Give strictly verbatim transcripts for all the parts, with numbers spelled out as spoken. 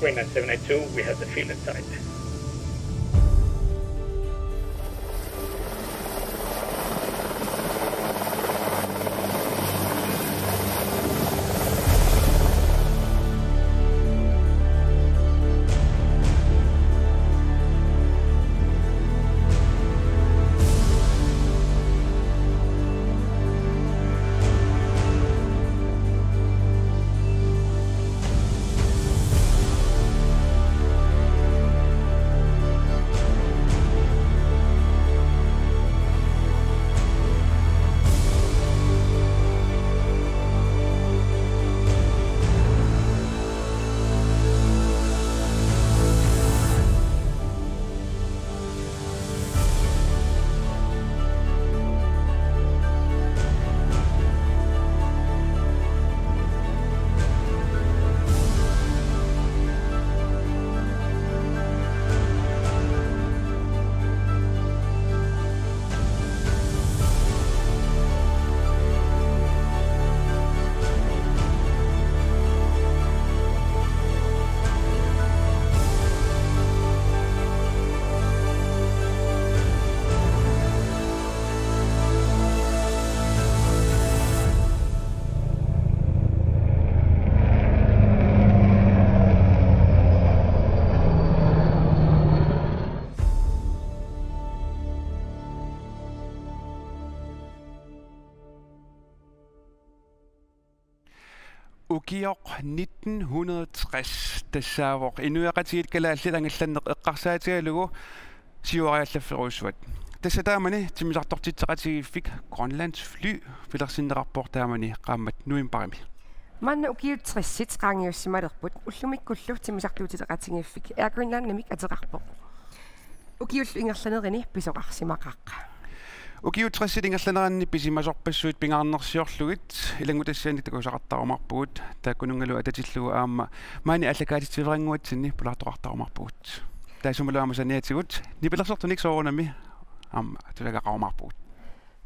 Greenland seven eight two, we have the field in sight. Ukioq nitten hundrede tres tassaavoq inuiaqatigiit kalaallit angallanneq eqqarsaatigalugu siuariallafferujussuat. Tassa taamani timmisartortitseqatigiiffik Grønlands Fly pilersinneqarpoq taamani qaammat novembarimi. Maanna ukiut tressit qaangiussimalerput, ullumikkullu timmisartuuteqatigiiffik Air Greenlandimik ateqarpoq. Ukiullu ingerlanerini pisoqarsimaqaaq. Ukiut tressit ingerlaneranni pisimasorpassuit pingaarnersiorlugit ilanngutassianik takusaqartarumaarpugut, taakkununngalu atatillugu aamma maani aallakaatitsiveeranguatsinni pulaartoqartarumaarpugut. Taassumalu aamma saniatigut nipilersortunik soorunami aamma tusagaqarumaarpugut.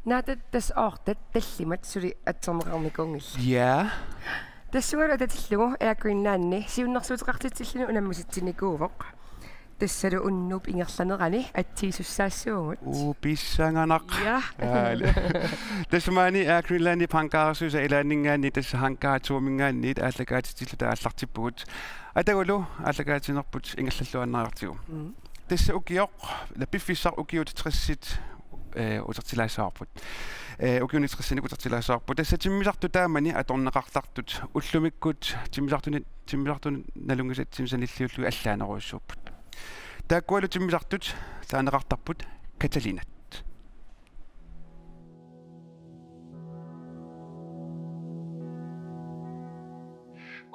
Naattat tassa oortat tallimat suli atserneqarnikuunngillat. Ja. Tassungalu atatillugu Air Greenlandi siunnersuuteqartitsilluni unammisitsinnikuuvoq. Tassalu unnuup ingerlanerani atsiisussaassaagut. Uu, pissanganaq. Ja. Aali. Tassa maani Air Greenlandip hangarisuisa ilaanninngaanniit tassa hangar to-minngaanniit aallakaatitilluta aallartippugut. Atagulu aallakaatitsinerput ingerlalluaannariartigu. Mm. Tassa ukioq, ila piffissaq ukiut tressit, eh, utertilaassavarput. Eh, ukiuni tressinik utertilaassavarput. Tassa timmisartut taamani atorneqartartut. Ullumikkut timmisartuni-, timmisartuni nalunngisatsinni sanilliullugit allaanerujussuupput. Taakkualu timmisartut taaneqartarput Catalinat.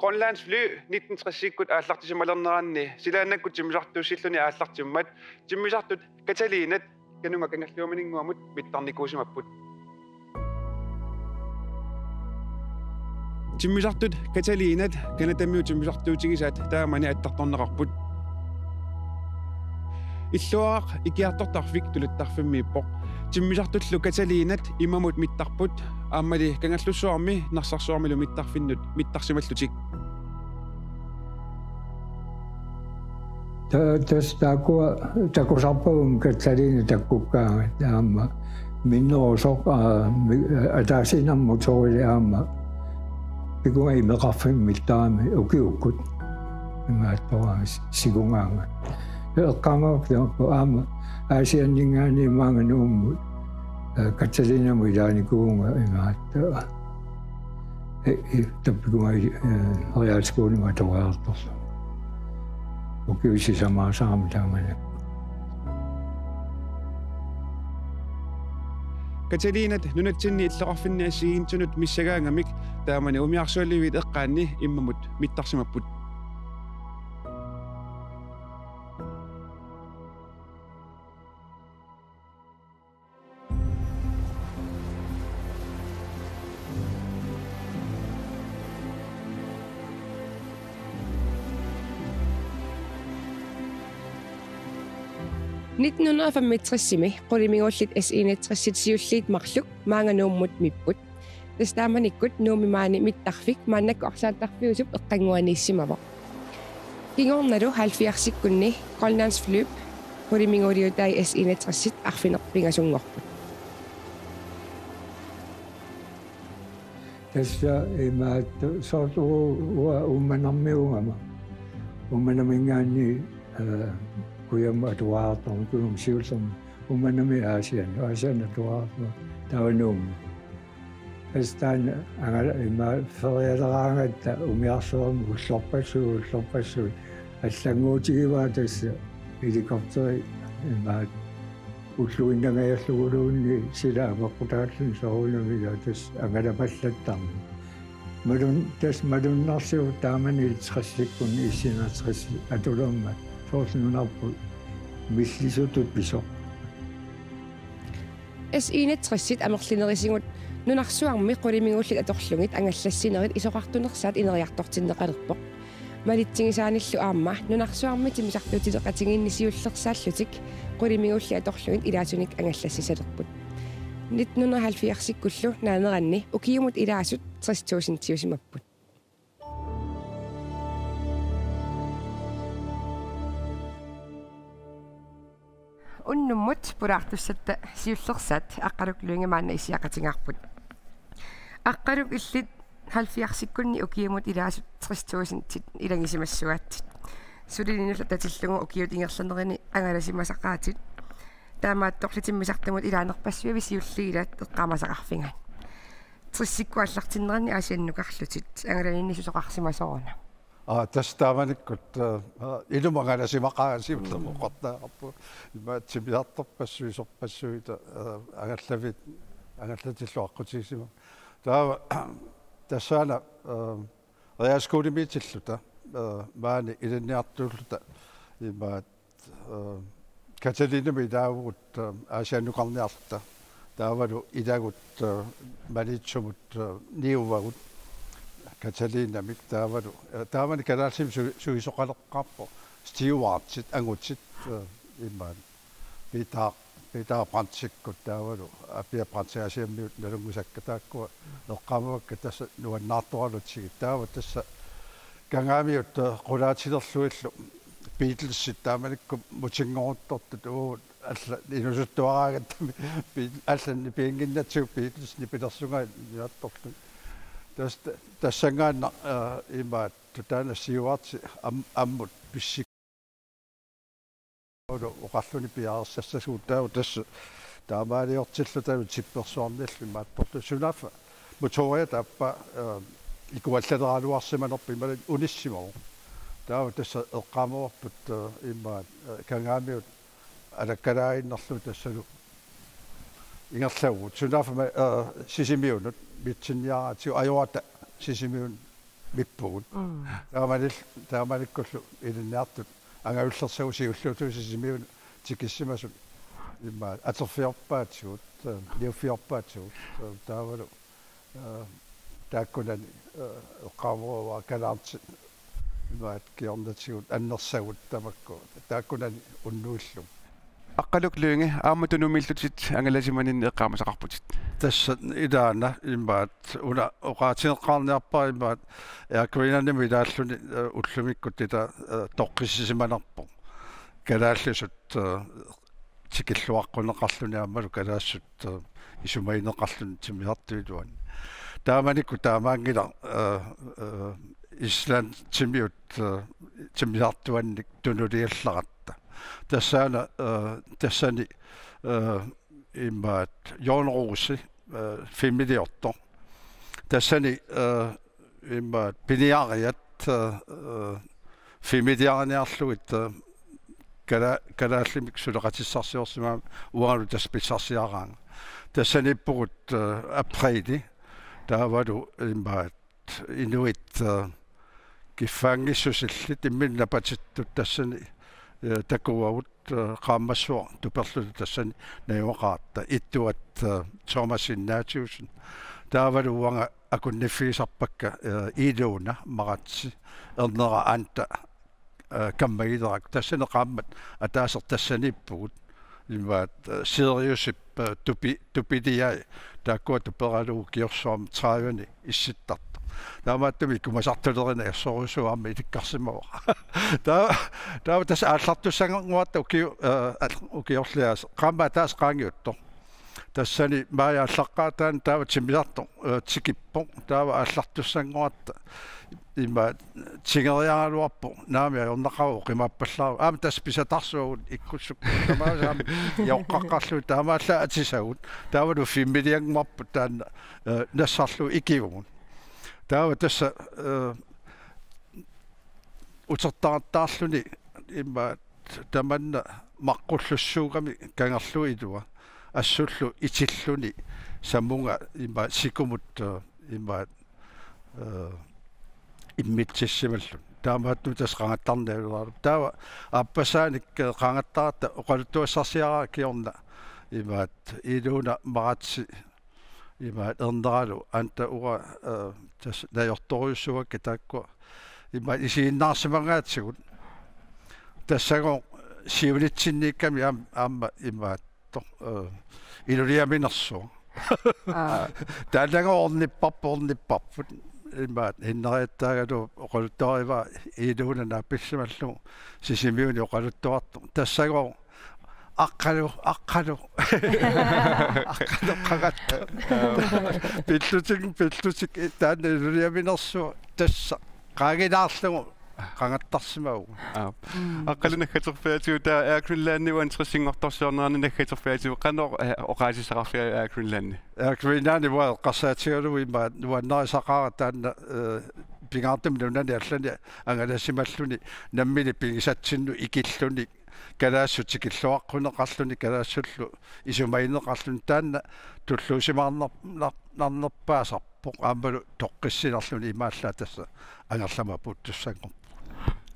Grønlands Fly nitten tressikkut aallartisimalerneranni silaannakkut timmisartuussilluni aallartimmat timmisartut Catalinat Kanunga Kangerluumininnguamut mittarnikuusimapput. Timmisartut Catalinat Canadamiut timmisartuutigisaat taamani attartorneqarput. Illuaraq ikiartortarfik tuluttarfimmiippoq. Timmisartullu Catalinat imamut mittarput, aammali Kangerlussuarmi Narsarsuarmilu mittarfinnut mittarsimallutik. Ta-, tassa taakkua takusarpavut Catalina takkukkaangat aamma minnerusoq, aa, mi-, ataasiinnarmik motorili aamma pikunga imeqarfimmi mittarami ukiukkut. Imaattoq s-, sikungaangat. Eqqaamavakka tamakku aamma Aasianninngaanniit maanga Nuummut, aa, Catalinamut ilaanikuuvunga imaattoq. Eh, eh, tappikunga, eh, realskolemi atuariartorlunga. Ukiut sisamaasarami taamani. Catalinat nunatsinni illoqarfinni assigiinngitsunut missagaangamik taamani umiarsualiviit eqqaanni immamut mittarsimapput. Nitten hundrede og femogtresimi qulimiguullit S enogtresit siulliit marluk maanga Nuummut mipput. Tassa taamanikkut Nuummi maani mittarfik maannakkut arsaattarfiusup eqqannguaniissimavoq. Kingornalu halvfjerdsikkunni Grønlandsflyp qulimiguuliutai S enogtresit arfineq-pingasunngorput. Tassa imaattoq soorlu uanga Uummannarmiuugama. Uummannaminngaanniit, eh, kujammut atuariartorneq Tunumi siullermi. Uummannamiit Aasiannut, Aasiannut atuariartorneq taava Nuummut. Tassa taanna angala imaattoq ferialeraangatta umiarsuarmi ullorpassuit, ullorpassuit. Allannguutigivaa tassa helikopteri imaattoq ulluinnangajaalluguluunniit sila apeqqutaalluni soorunami, ila tassa angalapallattarneq. Malun-, tassa malunnarsivoq taamani tressikkunni S enogtres atulermat soorlu nunarput millisutut pisoq. S enogtresit amerlinerisigut nunarsuarmi qulimiguullit atorlugit angallassinerit isoqartunersaat ineriartortinneqalerpoq. Malitsigisaanillu aamma nunarsuarmi timmisartuutileqatigiinni siullersaallutik qulimiguullit atorlugit ilaasunik angallassisalerput. Nitten hundrede halvfjerdsikkullu naaneranni ukiumut ilaasut tres tusindiusimapput. Unnummut pulaartussatta siullersaat Aqqaluk Lynge maanna issiaqatigaarput. Aqqaluk, illit halvfjerdsikkunni ukiumut ilaasut tres tusindit ilagisimassavatit. Sulinilu atatillugu ukiut ingerlanerini angalasimasaqaatit. Taamaattorli timmisartumut ilaanerpassuivit siulliit ilaat eqqaamasaqarfigaat. Tressikkut aallartinneranni Aasiannukarlutit, angalaninni susoqarsimasoruna? Aa, tassa taamanikkut, eh, ilumut angalasimaqaanga siullermik oqartariaqarpunga. Imaattoq timmisartorpassuit, isorpassuit, eh, angallavit, angallatillu aqqutigisimavit. Taava tassaana, eh, realskolemiitilluta, eh, maani ilinniartuulluta imaattoq, eh, Catalinamik ilaavugut, eh, Aasiannukarniarluta. Taavalu ilagut, eh, Maniitsumut, eh, niuvagut Catalinamik taavalu, eh, taamani kalaallisut su-, suisoqaleqqaarput. Stewardit, angutit, eh, imaattoq. Peter, Peter Brandtikkut taavalu, Apia Brandtiaasiammiut nalunngisakka taakkua eqqaamavakka tassa nuannaartoralutsigit. Taava tassa Kangaamiut, eh, qulaatilerlugillu Beatlesit taamanikkut mutinngoruttortut, uu, alla inuusuttuaraangatta Beat-, alla nipiginnginnatsigu Beatles nipilersugai niattorlugit. Tas-, tassanngaannaq, eh, imaattoq taanna Stewardit am-, ammut pissi- Ulu oqarluni piareersassagut taava tassa taamaaliortilluta tippersuarnillu imaattorlu sunaaffa motoria taappa, eh, ikuallaleraluarsimanerput imaluunniit unissimavoq. Taava tassa eqqaamavarput, eh, imaat, eh, Kangaamiut alakkalaaginnarlugu tassalu ingerlavugut. Sunaaffa ma-, eh, Sisimiunut mitsinniaratsigu ajorata Sisimiunut mippugut. Mm. Taamanil-, taamanikkullu ilinniartut angajullersagut siulliuttut Sisimiunut tikissimasut imaat atorfiorpaatigut, eh, niuffiorpaatigut, eh, taavalu, eh, taakkunani, eh, eqqaamavara kalaartit imaat kingornatigut annersagut tamakku taakkunani unnuillugu. Aqqaluk Lynge, aamma Tunumiillutit angalasimaninni eqqaamasaqarputit. Tassa ilaana imaat una oqaatigeqqaarniarpara imaat Air Greenlandimi ilaalluni, eh, ullumikkut ila, eh, toqqissisimanerpoq. Kalaallisut, eh, tikilluaqquneqarluni aammalu kalaallisut, eh, isumagineqarluni timmisartup iluani. Taamanikkut taamaanngilaq, eh, eh, Islandimiut, eh, timmisartuannik tunuliallaratta. Tassaana, eh, tassani, eh, imaat Jørgen Rose, eh, filmiliortoq. Tassani, eh, imaat piniariat, eh, eh, filmiliariniarlugit, eh, kala-, kalaallimik suleqatissarsiorsimagami uangalu tassa pissarsiaraanga. Tassaniippugut, eh, apriili taavalu imaat inuit, eh, kiffaanngissusillit imminnut napatittut tassani, eh, takuagut, eh, qaammassuaq tuperluta tassani najugaqaratta ittuat, eh, Thomas Ignatiussen. Taavalu uanga akunniffigisarpakka, eh, Ilona Maratse, ernera Anda, eh, kammagilerakku. Tassani qaammat ataaseq tassaniippugut. Imaat, eh, Siriusip, eh, tupi-, tupiliai taakkua tuperalugu Kiorsuarmi tredive-ni issittartoq. Taamaattumik ikumasartulerineq assorujussuaq aamma ilikkarsimavara. Taava, taava tassa aallartussanngorutta ukiu-, eh, al-, ukiorliaasa. Qaammat ataaseq qaangiuttoq. Tassani maaji aallaqqaataani taava timmisartoq, eh, tikippoq. Taava aallartussanngorutta ima tigeriaraluarpoq. Naamik ajornaqaaq oqimaappallaaruit. Aamma tassa pisatarsuagut ikkussuk. Tamaasa aamma joqqaqqaarlugu taamaallaat atisagut. Taavalu filmiliannguarput taanna, eh, nassarlugu ikivugut. Taava tassa, eh, utertaqattaarluni imaat tamanna maqqullussuugami kangerluup ilua. Assullu itilluni samunga imaat sikumut, eh, imaat, eh, immittissimalluni. Taamaattumik tassa qangattarnialeralugu. Taava aappasaanik, eh, qangattaratta oqaluttuassarsiaraara kingorna imaat Ilona Maratse imaat erneralu anta ua, eh, tassa najortorujussuuakka taakkua. Imaat isiginnaarsimagaatigut. Tassagooq siunitsinniikkami aam-, aamma imaattoq, eh, iluliaminersuaq. Aa. Taannagooq ornipparput, ornipparput. Imaat inneriattaagalu oqaluttuarivaa Ilona naapissimallugu Sisimiuni oqaluttuartoq. Tassagooq Aqqalu, aqqalu. Aqqalu qangatta. Pillutik, pillutik, taanna iluliaminersuaq tassa. Qaanginaarlugu qangattarsimavugut. Aap. Mm. Aqqalu naggaterfiatigut taava Air Greenlandip uani tressinngortorsiornerani naggaterfiatigut qanoq, eh, oqaasissaqarfigaajuk Air Greenlandi? Air Greenlandip uanga eqqarsaatigalugu imaat nuannarisaqaara taanna, eh, pingaartumik nunani allani angalasimalluni nammineq pigisatsinnut ikilluni kalaallisut tikilluaqquneqarluni, kalaallisullu isumagineqarluni, taanna tulluusimaarnar-, nar-, narnerpaasarpoq aammalu toqqissinarluni, imaallaat tassa angerlamut apuuttussanngorpugut.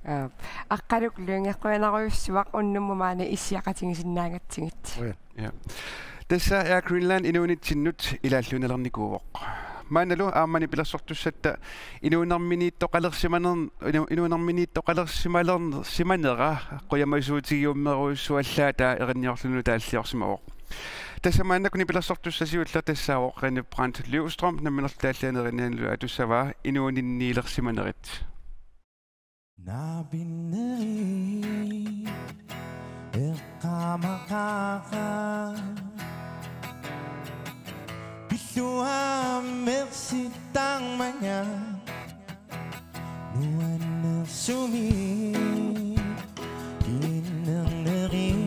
Aa, Aqqaluk lynge qujanarujussuaq unnummut maani issiaqatigisinnaagatsigu. Qujan. Ja. Tassa Air Greenland inuunitsinnut ilaalluinnalernikuuvoq. Maannalu aamma nipilersortussatta inuunerminiittoqalersimaner-, inu-, inuunerminiittoqalersimaler-, simanera qujamasuutigiummerujussuallaat taava erinniorluni nutaalliorsimavoq. Tassa maannakkut nipilersortussaq siulleq tassaavoq René Brandt Løvstrøm, Nammineq Taalliaani erinnianilu atussavaa inuuninniilersimanerit. Naapinnerit eqqaamaqaaq. Pilluaammersittarmanga nuannersumik kiinnernerit.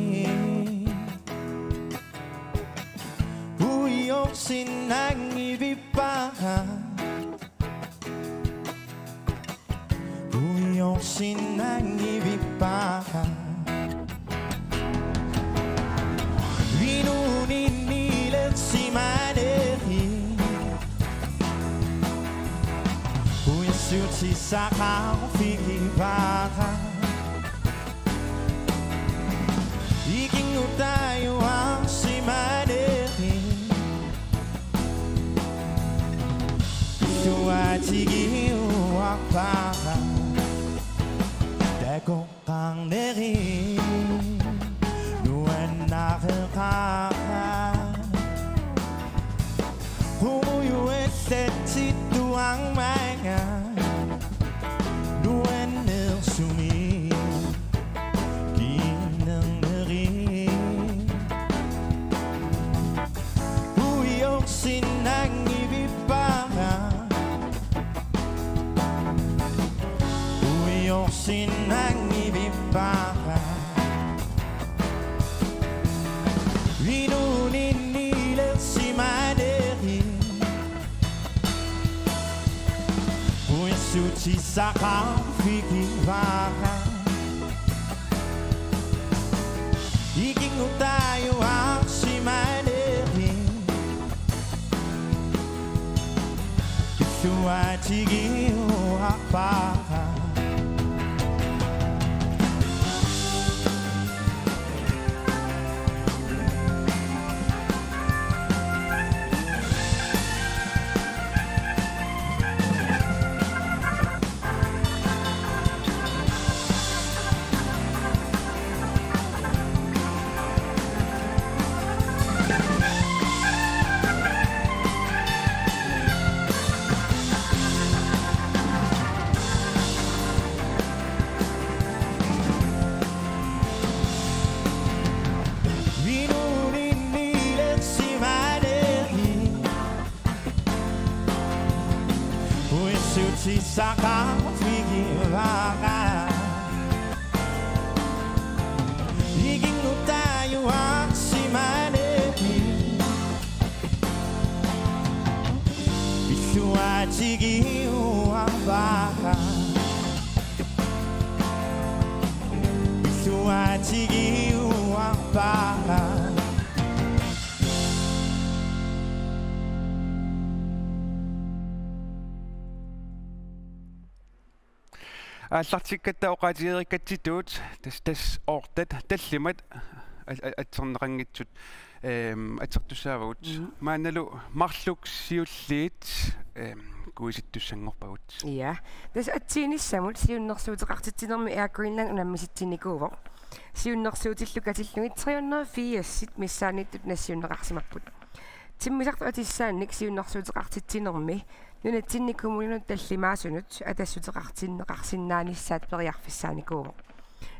Puiorsinnanngivippara. Puiorsinnanngivippara. Inuuninniilersimanerit. Puiorsutisaqarfigivara. Ikinngutajuarsimanerit. Illuatigiuarpara. Takoqqaarnerit nuannareqaara. Qumujuallatsittuarmanga nuannersumik kiinnernerit. Puiorsinnanngivippara. Puiorsinnanngivippara. Inuuninniilersimanerit. Puiorsutisaqarfigivara. Ikinngutajuarsimanerit. Illuatigiuarpara. Saqarfigivara. Ikinnguttajuarsimaneq. Illuaatigiuarpara. Illuaatigiuarpara. Aallartikkatta oqaatigereerikkatsitut tassa, tassa oortat tallimat a-, a-, atserneqanngitsut, ehm, atsertussaavagut. Mhm. Maannalu marluk siulliit, ehm, kuisittussanngorpagut. Ja. Tassa atsiinissamut siunnersuuteqartitsinermi Air Greenland unammisitsinnikuuvoq. Siunnersuutillu katillugit tre hundrede firsit missaanniittut nassiunneqarsimapput. Timmisartut atissaannik siunnersuuteqartitsinermi nunatsinni kommuninut tallimaasunut atassuteqartinneqarsinnaanissaat periarfissaanikuuvoq.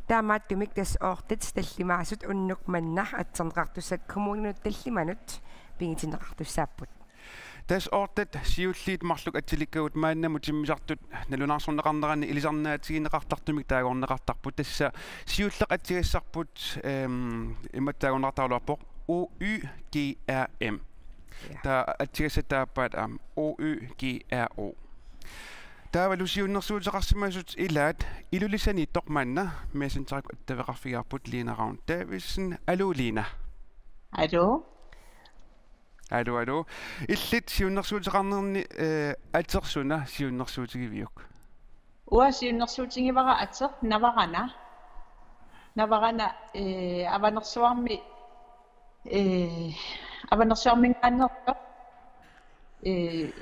Taamaattumik tassa oortat tallimaasut unnuk manna atserneqartussat kommuninut tallimanut pigitinneqartussaapput. Tassa oortat siulliit marluk atsilikkagut maannamut timmisartut nalunaarsorneqarneranni ilisarnaatigineqartartumik taagorneqartarput. Tassa siulleq atsigassarput, ehm, imatut taagorneqartaraluarpoq O Y G R M. Ja. Taava atsigassat aappaat aamma O Y G R O. Taavalu siunnersuuteqarsimasut ilaat Ilulissanniittoq manna Messengerikkut attaveqarfigaarput Lina Ravn Davidsen. Aluu, Lina. Aluu. Aluu, aluu. Illit siunnersuuteqarnerni, eh, atersuna siunnersuutigiviuk? Uanga siunnersuutigivara ateq Navarana. Navarana, eh, Avanersuarmi, eh, Avanersuarminngaanneersoq, eh,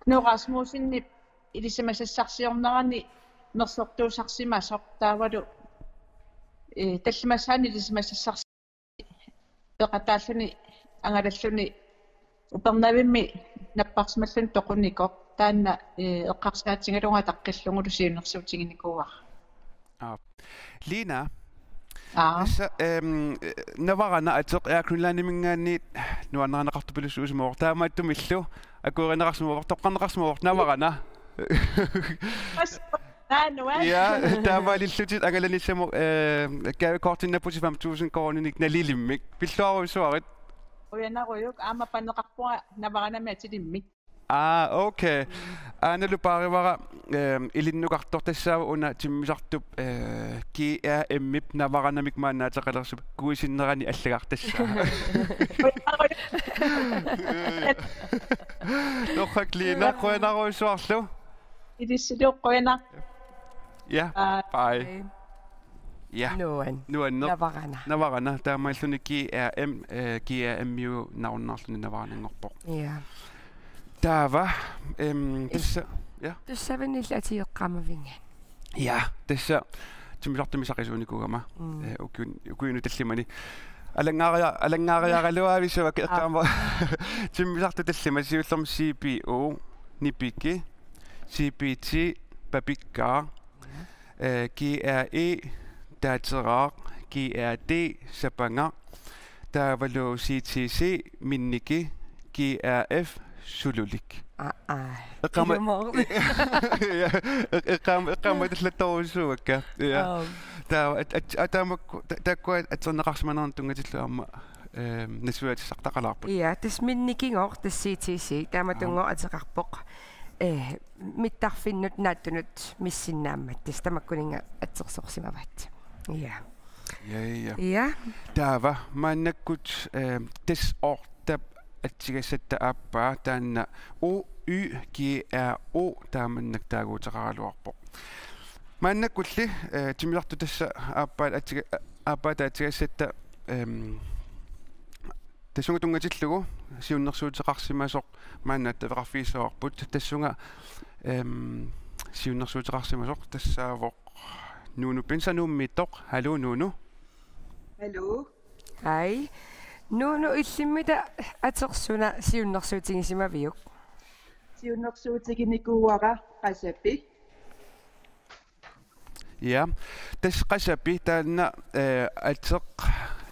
Knud Rasmussenip ilisimasassarsiornerani mersortuusarsimasoq taavalu, eh, tallimassaani ilisimasassarsi- peqataalluni angalalluni Upernavimmi napparsimalluni toqunikoq taanna, eh, eqqarsaatigalugu ataqqillugulu siunnersuutiginikuuara. Aap. Lina. Aa. Tassa, ehm, Navarana ateq Air Greenlandiminngaanniit nuannarineqartupilussuusimavoq. Taamaattumillu akuerineqarsimavoq, toqqarneqarsimavoq Navarana. Pas-, naa, nuan. Ja, taamaalillutit angalanissamut, eh, gavekortinnapputit fem tusind koruuninik nalilimmik. Pilluarujussuarit. Qujanarujussuaq, aamma paneqarpunga Navaranami atilimmik. Aa, okay. Aanalu paarivara, ehm, ilinnukartoq tassaavoq una timmisartup, eh, G R M-ip Navaranamik maanna ateqalersup kuisinnerani allagartassaa. Torrak, Lina, qujanarujussuarlu. Ilissilu, qujanaq. Ja, bye. Bye. Ja. Nuan. Nuanneq. Navarana. Navarana, taamaalilluni G R M, eh, G R M-iup nalunarluni Navarananngorpoq. Ja. Taava, em, tassa, ja. Tussaavanniilli atigeqqaamavinnga. Ja, tassa timmisartumi saqisuunikuugama, mm, eh, ukiun-, ukiunut tallimani. Alanngaria-, alanngaariaraluaavissavakka. Aa. Eqqaama-, timmisartut tallimat siullermik C B O, Nipiki, C B T, Papikkaaq, ja, eh, G R E, Taateraaq, G R D, Sapangaq, taavalu C T C, Minniki, G R F, Sululik. Aa, aa. Eqqaama-, ilumoorpoq. Ja, eq-, eqqaama-, eqqaamatallattorujussuuakka. Ja. Aap. Taava at-, at-, ataamakku ta-, taakkua atserneqarsimanerannut tunngatillugu aamma, ehm, nassuiaatissartaqalaarput. Ja, tassa Minnikigooq, tassa C T C, taamatunngooq, aap, ateqarpoq. Eh, mittarfinnut naattunut missinnaammat, tassa tamakkuninnga atsersorsimavaat. Ja. Ja, ja. Ja. Taava maannakkut, eh, tassa oortap atsigassatta aappaa taanna O Y G R O taamannak taaguuteqaraluarpoq. Maannakkulli, eh, timmisartut tassa aappaat atsiga-, aappaata atsigassatta, ehm, tassunga tunngatillugu siunnersuuteqarsimasoq maanna attaveqarfigissavarput. Tassunga, ehm, siunnersuuteqarsimasoq tassaavoq Nuunu Pinsa Nuummiittoq. Haluu, Nuunu. Haluu. Hej. Nuunu, illimmita atersuna siunnersuutigisimaviuk? Siunnersuutiginikuuara Qasapi. Ja, tassa Qasapi taanna, eh, ateq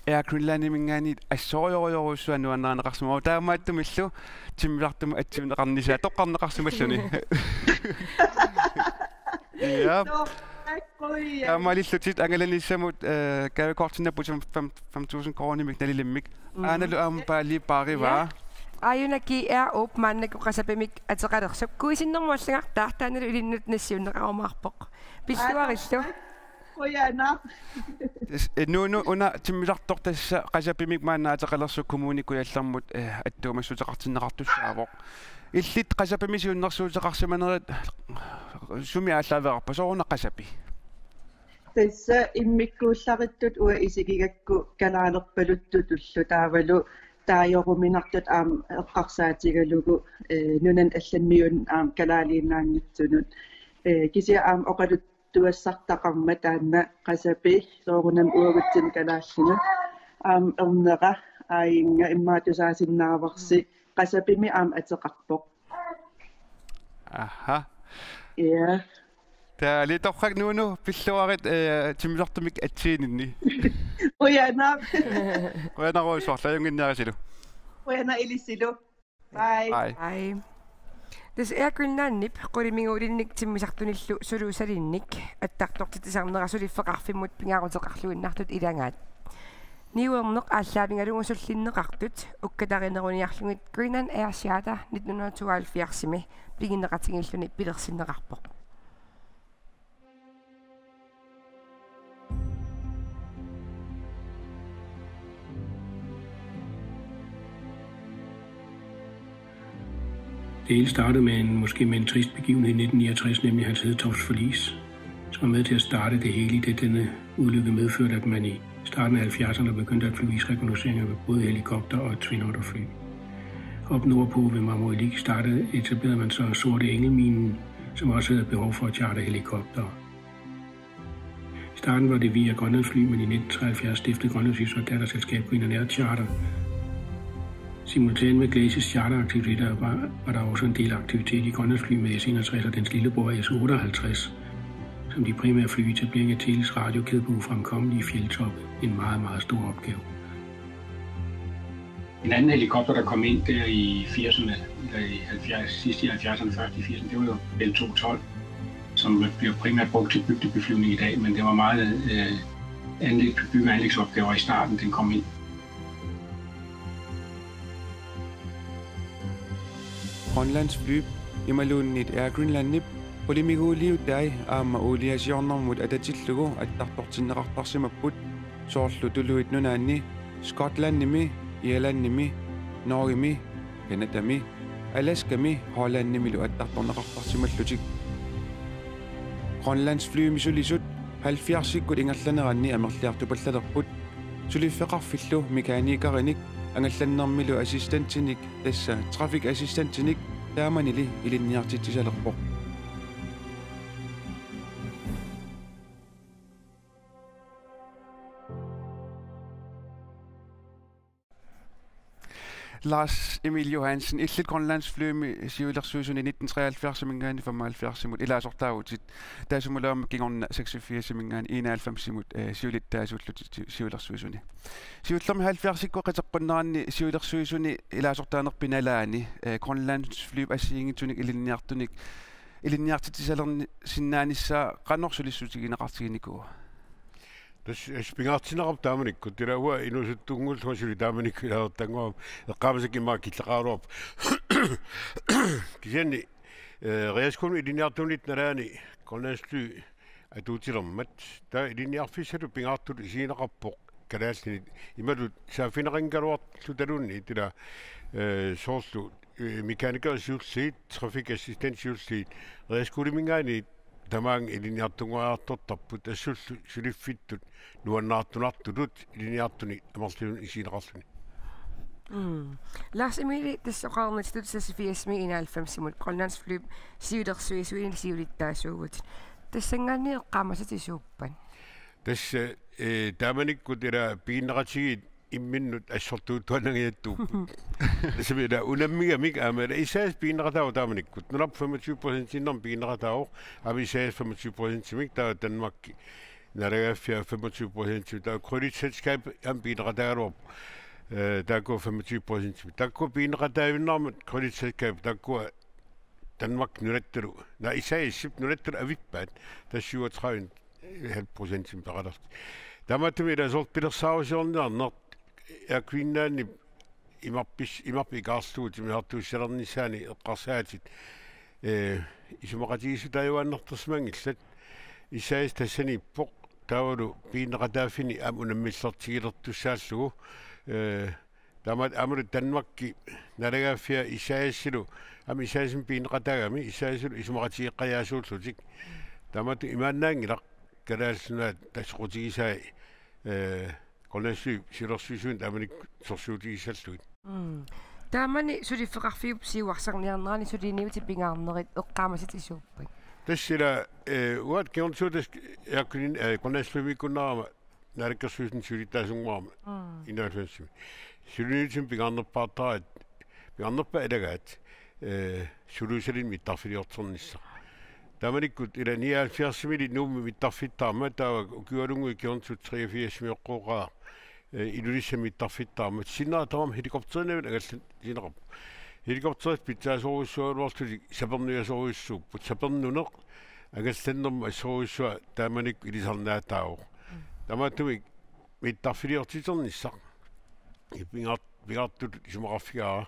Air Greenlandiminngaanniit assorujorujorujussuaq nuannarineqarsimavoq, taamaattumillu timmisartumut atsiunneqarnissaa toqqarneqarsimalluni. Ja. Nå, tak, Gud, ja. Taamaalillutit angalanissamut, eh, gavekortinnaapput fem, fem, fem tusind koruunimik nalilimmik. Mhm. Aanalu aamma Paali Paariva. Ja. Aajuna G R-up maannakkut Qasapimik ateqalersoq. Kuisinnermut allagartaa, taannalu ilinnut nassiunneqarumaarpoq. Pilluaritsi. Aa, qujanaq. Tassa, eh, Nuunu, una timmisartoq tassa Qasapimik maanna ateqalersoq Kommune Kujallermut, eh, attuumassuteqartinneqartussaavoq. Illit Qasapimi siunnersuuteqarsimanerit sumi aallaaveqarpa, sooruna Qasapi? Tassa immikkuullarittut uanga isigigakku kalaalerpaluttutullu taavalu taajoruminartut aamma eqqarsaatigalugu, eh, nunani allaniunnut aamma kalaaliinnaanngitsunut. Eh, kisianni aamma oqaluttuassartaqarmat taanna Qasapi soorunami uagutsinnut kalaallinut. Aamma ernera aajinnga immaqa tusaasinnaavarsi Qasapimi aamma ateqarpoq. Aha. Ja. Taava torrak Nuunu, pilluarit, eh, timmisartumik atsiininni. Qujanaq. Qujanarujussuaq, ajunnginniarisilu. Qujanaq ilissilu. Bye. Bye. Bye. Tassa Air Greenlandip qulimiguulinnik timmisartunillu suluusalinnik attartortitsisarnera suliffeqarfimmut pingaaruteqarluinnartut ilagaat. Niuerneq aallaavigalugu sullinneqartut ukkatarineruniarlugit Greenland Air Charter nitten hundrede tooghalvfjerdsimi piginneqatigiilluni pilersinneqarpoq. Det hele startede med en, måske med en trist begivenhed i nitten niogtres, nemlig Hans Hedtofts forlis, som var med til at starte det hele, idet denne ulykke medførte, at man i starten af halvfjerdserne begyndte at flyve isrekognosceringer med både helikopter og Twin Otter fly. Op nordpå ved Marmorilik startede, etablerede man så Sorte Engelminen, som også havde behov for at charter helikopter. I starten var det via Grønlandsfly, men i nitten treoghalvfjerds stiftede Grønlandsfly så datterselskab Greenland Air Charter. Simultan med Glaces charteraktiviteter var, var der også en del aktivitet i Grønlandsfly med S enogtres og dens lillebror S otteoghalvtreds, som de primære fly i etablering af Teles radiokæde på ufremkommelige fjeldtoppe. En meget, meget stor opgave. En anden helikopter, der kom ind der i firserne, eller i halvfjerds, sidst i halvfjerdserne, først i firserne, det var jo Bell to tolv, som bliver primært brugt til bygdebeflyvning i dag, men det var meget, øh, anlæg-, bygge- og anlægsopgaver i starten, den kom ind. Grønlandsflyp imaluunniit Air Greenlandip qulimiguuliutai aamma uuliasiornermut atatillugu attartortinneqartarsimapput, soorlu Tuluit Nunaanni, Skotlandimi, Irlandimi, Norgemi, Canadami, Alaskami Hollandimilu attartorneqartarsimallutik. Grønlandsflymi sulisut halvfjerdsikkut ingerlaneranni amerliartupallalerput, suliffeqarfillu mekanikerinik, angallannermilu assistentinik, tassa traffic assistentinik, taamanili ilinniartitsisalerpoq. Lars Emil Johansen, illit Grønlandsflymi siulersuisuni nitten treoghalvfjerdsiminngaanniit femoghalvfjerdsimut ilaasortaavutit. Taassumalu aamma kingorna seksogfirsiminngaanniit enoghalvfemsimut, eh, siulittaasuullutit si-, siulersuisuni. Siullermik halvfjerdsikkut qiteqqunneranni siulersuisuni ilaasortaanerpit nalaani, eh, Grønlandsflyp assigiinngitsunik ilinniartunik, ilinniartitsisalerni-, sinnaanissaa qanoq sulissutigineqartiginikuua? Tassa, tassa pingaartinneqarpoq taamanikkut, ila uanga inuusuttunnguullunga suli taamanikkut ilaasortannguara, eqqaamasakka immaqa killeqaraluarpoq. Kisianni, eh, Regerskolemi ilinniartuunitta nalaani Grønlandsfly atuutilermat, taava ilinniarfissatut pingaartutut isigineqarpoq kalaallinit, imatut saaffigineqanngikkaluarlutaluunniit, ila, eh, soorlu, eh, mekanikerit siulliit, traffic assistant siulliit, Regerskoleminngaanniit tamaanga ilinniartunngoriartortarput, assullu suliffittut nuannaartunartutut ilinniartunik amerlasuunik isigineqarluni. Mm. Lars Emil, tassa oqarnitut seksogfirsimi enoghalvfemsimut Grønlandsflyp siulersuisuini siulittaasuuvutit. Tassanngaanniit eqqaamasatit suuppat? Tassa, eh, taamanikkut ila piginneqatigiit imminnut assortuuttuaannangajattut. Tassami ila unammigamik aamma ila S A S piginneqataavoq taamanikkut. Nunarput femogtyve procentiinnarmik piginneqataavoq, aamma S A S femogtyve procentimik, taava Danmarki naalagaaffiat femogtyve procentimik, taava kredittselskabit aamma piginneqataagaluarput. Eh, taakkua femogtyve procentimik. Taakkua piginneqataavinnarmut kredittselskabit, taakkua Danmark nunattalu, na, S A S-ip nunattalu avippaat, tassa syvogtredive en halv procentimik peqalertik. Taamaattumik ila soorlu pilersaarusiorniarneq, Air Greenlandip imarpis-, imarpik ikaarlugu timmisartuussalernissaani eqqarsaatit, eh, isumaqatigiissutaajuaannartarsimanngillat. S A S tassaniippoq, taavalu pineqataaffini aamma unammillertigilertussaallugu, eh, taamaat aammalu Danmarki naalagaaffia S A S-ilu, aamma S A S-imik pineqataagami S A S-ilu isumaqatigeqqajaasuullutik. Taamaattumik imaannaanngilaq Kalaallit Nunaat tassa soqutigisai, eh, Grønlandsliup siulersuisuinut taamanikkut sorsuutigissallugit. Mm. Taamani suliffeqarfiup siuarsarniarnerani suliniutit pingaarnerit eqqaamasatut suuppat? Tassa ila, eh, uanga kingornatigut tassa Air Green-, eh, Grønlandsliumiikkunnaarama Naalakkersuisuni siulittaasunngoreerama. Mm. Enoghalvfemsimi. Suliniutit pingaarnerpaartaat, pingaarnerpaat ilagaat, eh, Suluusalinnut mittarfiliorternissaq. Taamanikkut ila nioghalvfjerdsimiilli Nuummi mittarfittaarmat, taava ukiualunnguit kingornatigut treogfirsimioqqooqaaq, eh, Ilulissani mittarfittaarmat. Sinnera tamarmi helikopterinavik angallanneqarpoq. Helikopterit pitsaasorujussuugaluarlutik sapernujasorujussuupput. Sapernuneq angallannermut assorujussuaq taamanikkut ilisarnaataavoq. Taamaattumik mittarfiliortiternissaq. Pingaar-, pingaartutut isumaqarfigaara.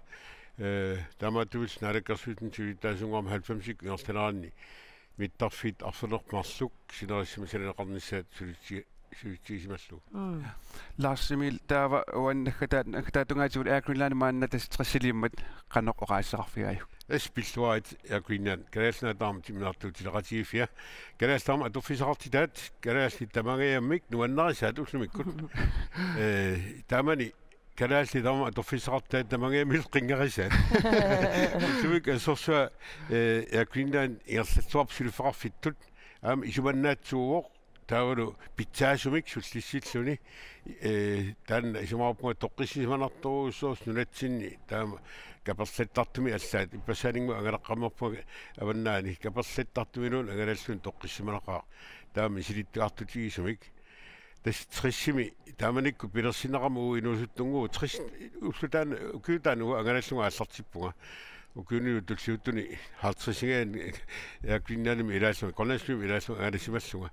Eh, taamaattumik Naalakkersuisuni siulittaasunngoreerama halvfemsikkut ingerlaneranni mittarfiit arfineq-marluk sinerissami sananeqarnissaat sulitsi-, sulitigisimallugu. Mm. Lars Emil, taava uani naggataat-, naggataata tungaatigut Air Greenland maanna tassa tressiliimmat qanoq oqaaseqarfigaajuk? Tassa pilluarit Air Greenland, Kalaallit Nunaata aamma timmisartuutileqatigiiffia. Kalaallit aamma atorfissaqartitaat, kalaallit tamangajammik nuannarisaat ullumikkut. Eh, taamani kalaallit aamma atorfissaqartitaat tamangajammillu qinngarisaat. Ullumikkut assorsuaq, eh, Air Greenland ingerlalluarpoq suliffeqarfittut. Aamma isumannaatsuuvoq, taavalu pitsaasumik sullissilluni, eh, taanna isumaqarpunga toqqissisimanartorujussuusoq nunatsinni, taama kaperlattartumik allaat, ippassaaninnguaq angalaqqammerpunga avannaani, kaperlattartumiluunniit angalalluni toqqissimanaqaaq, taama misilittagaqartutigisumik. Tassa tressimi taamanikkut pilersinneqarmat uagut inuusuttunnguugut, tres, ulloq taanna, ukiup taanna uanga angalallunga aallartippunga. Ukiuni tulliuttuni halvtredsingaanni Air Greenlandimi ilaallunga, Grønlandsflymi ilaallunga angalassimallunga.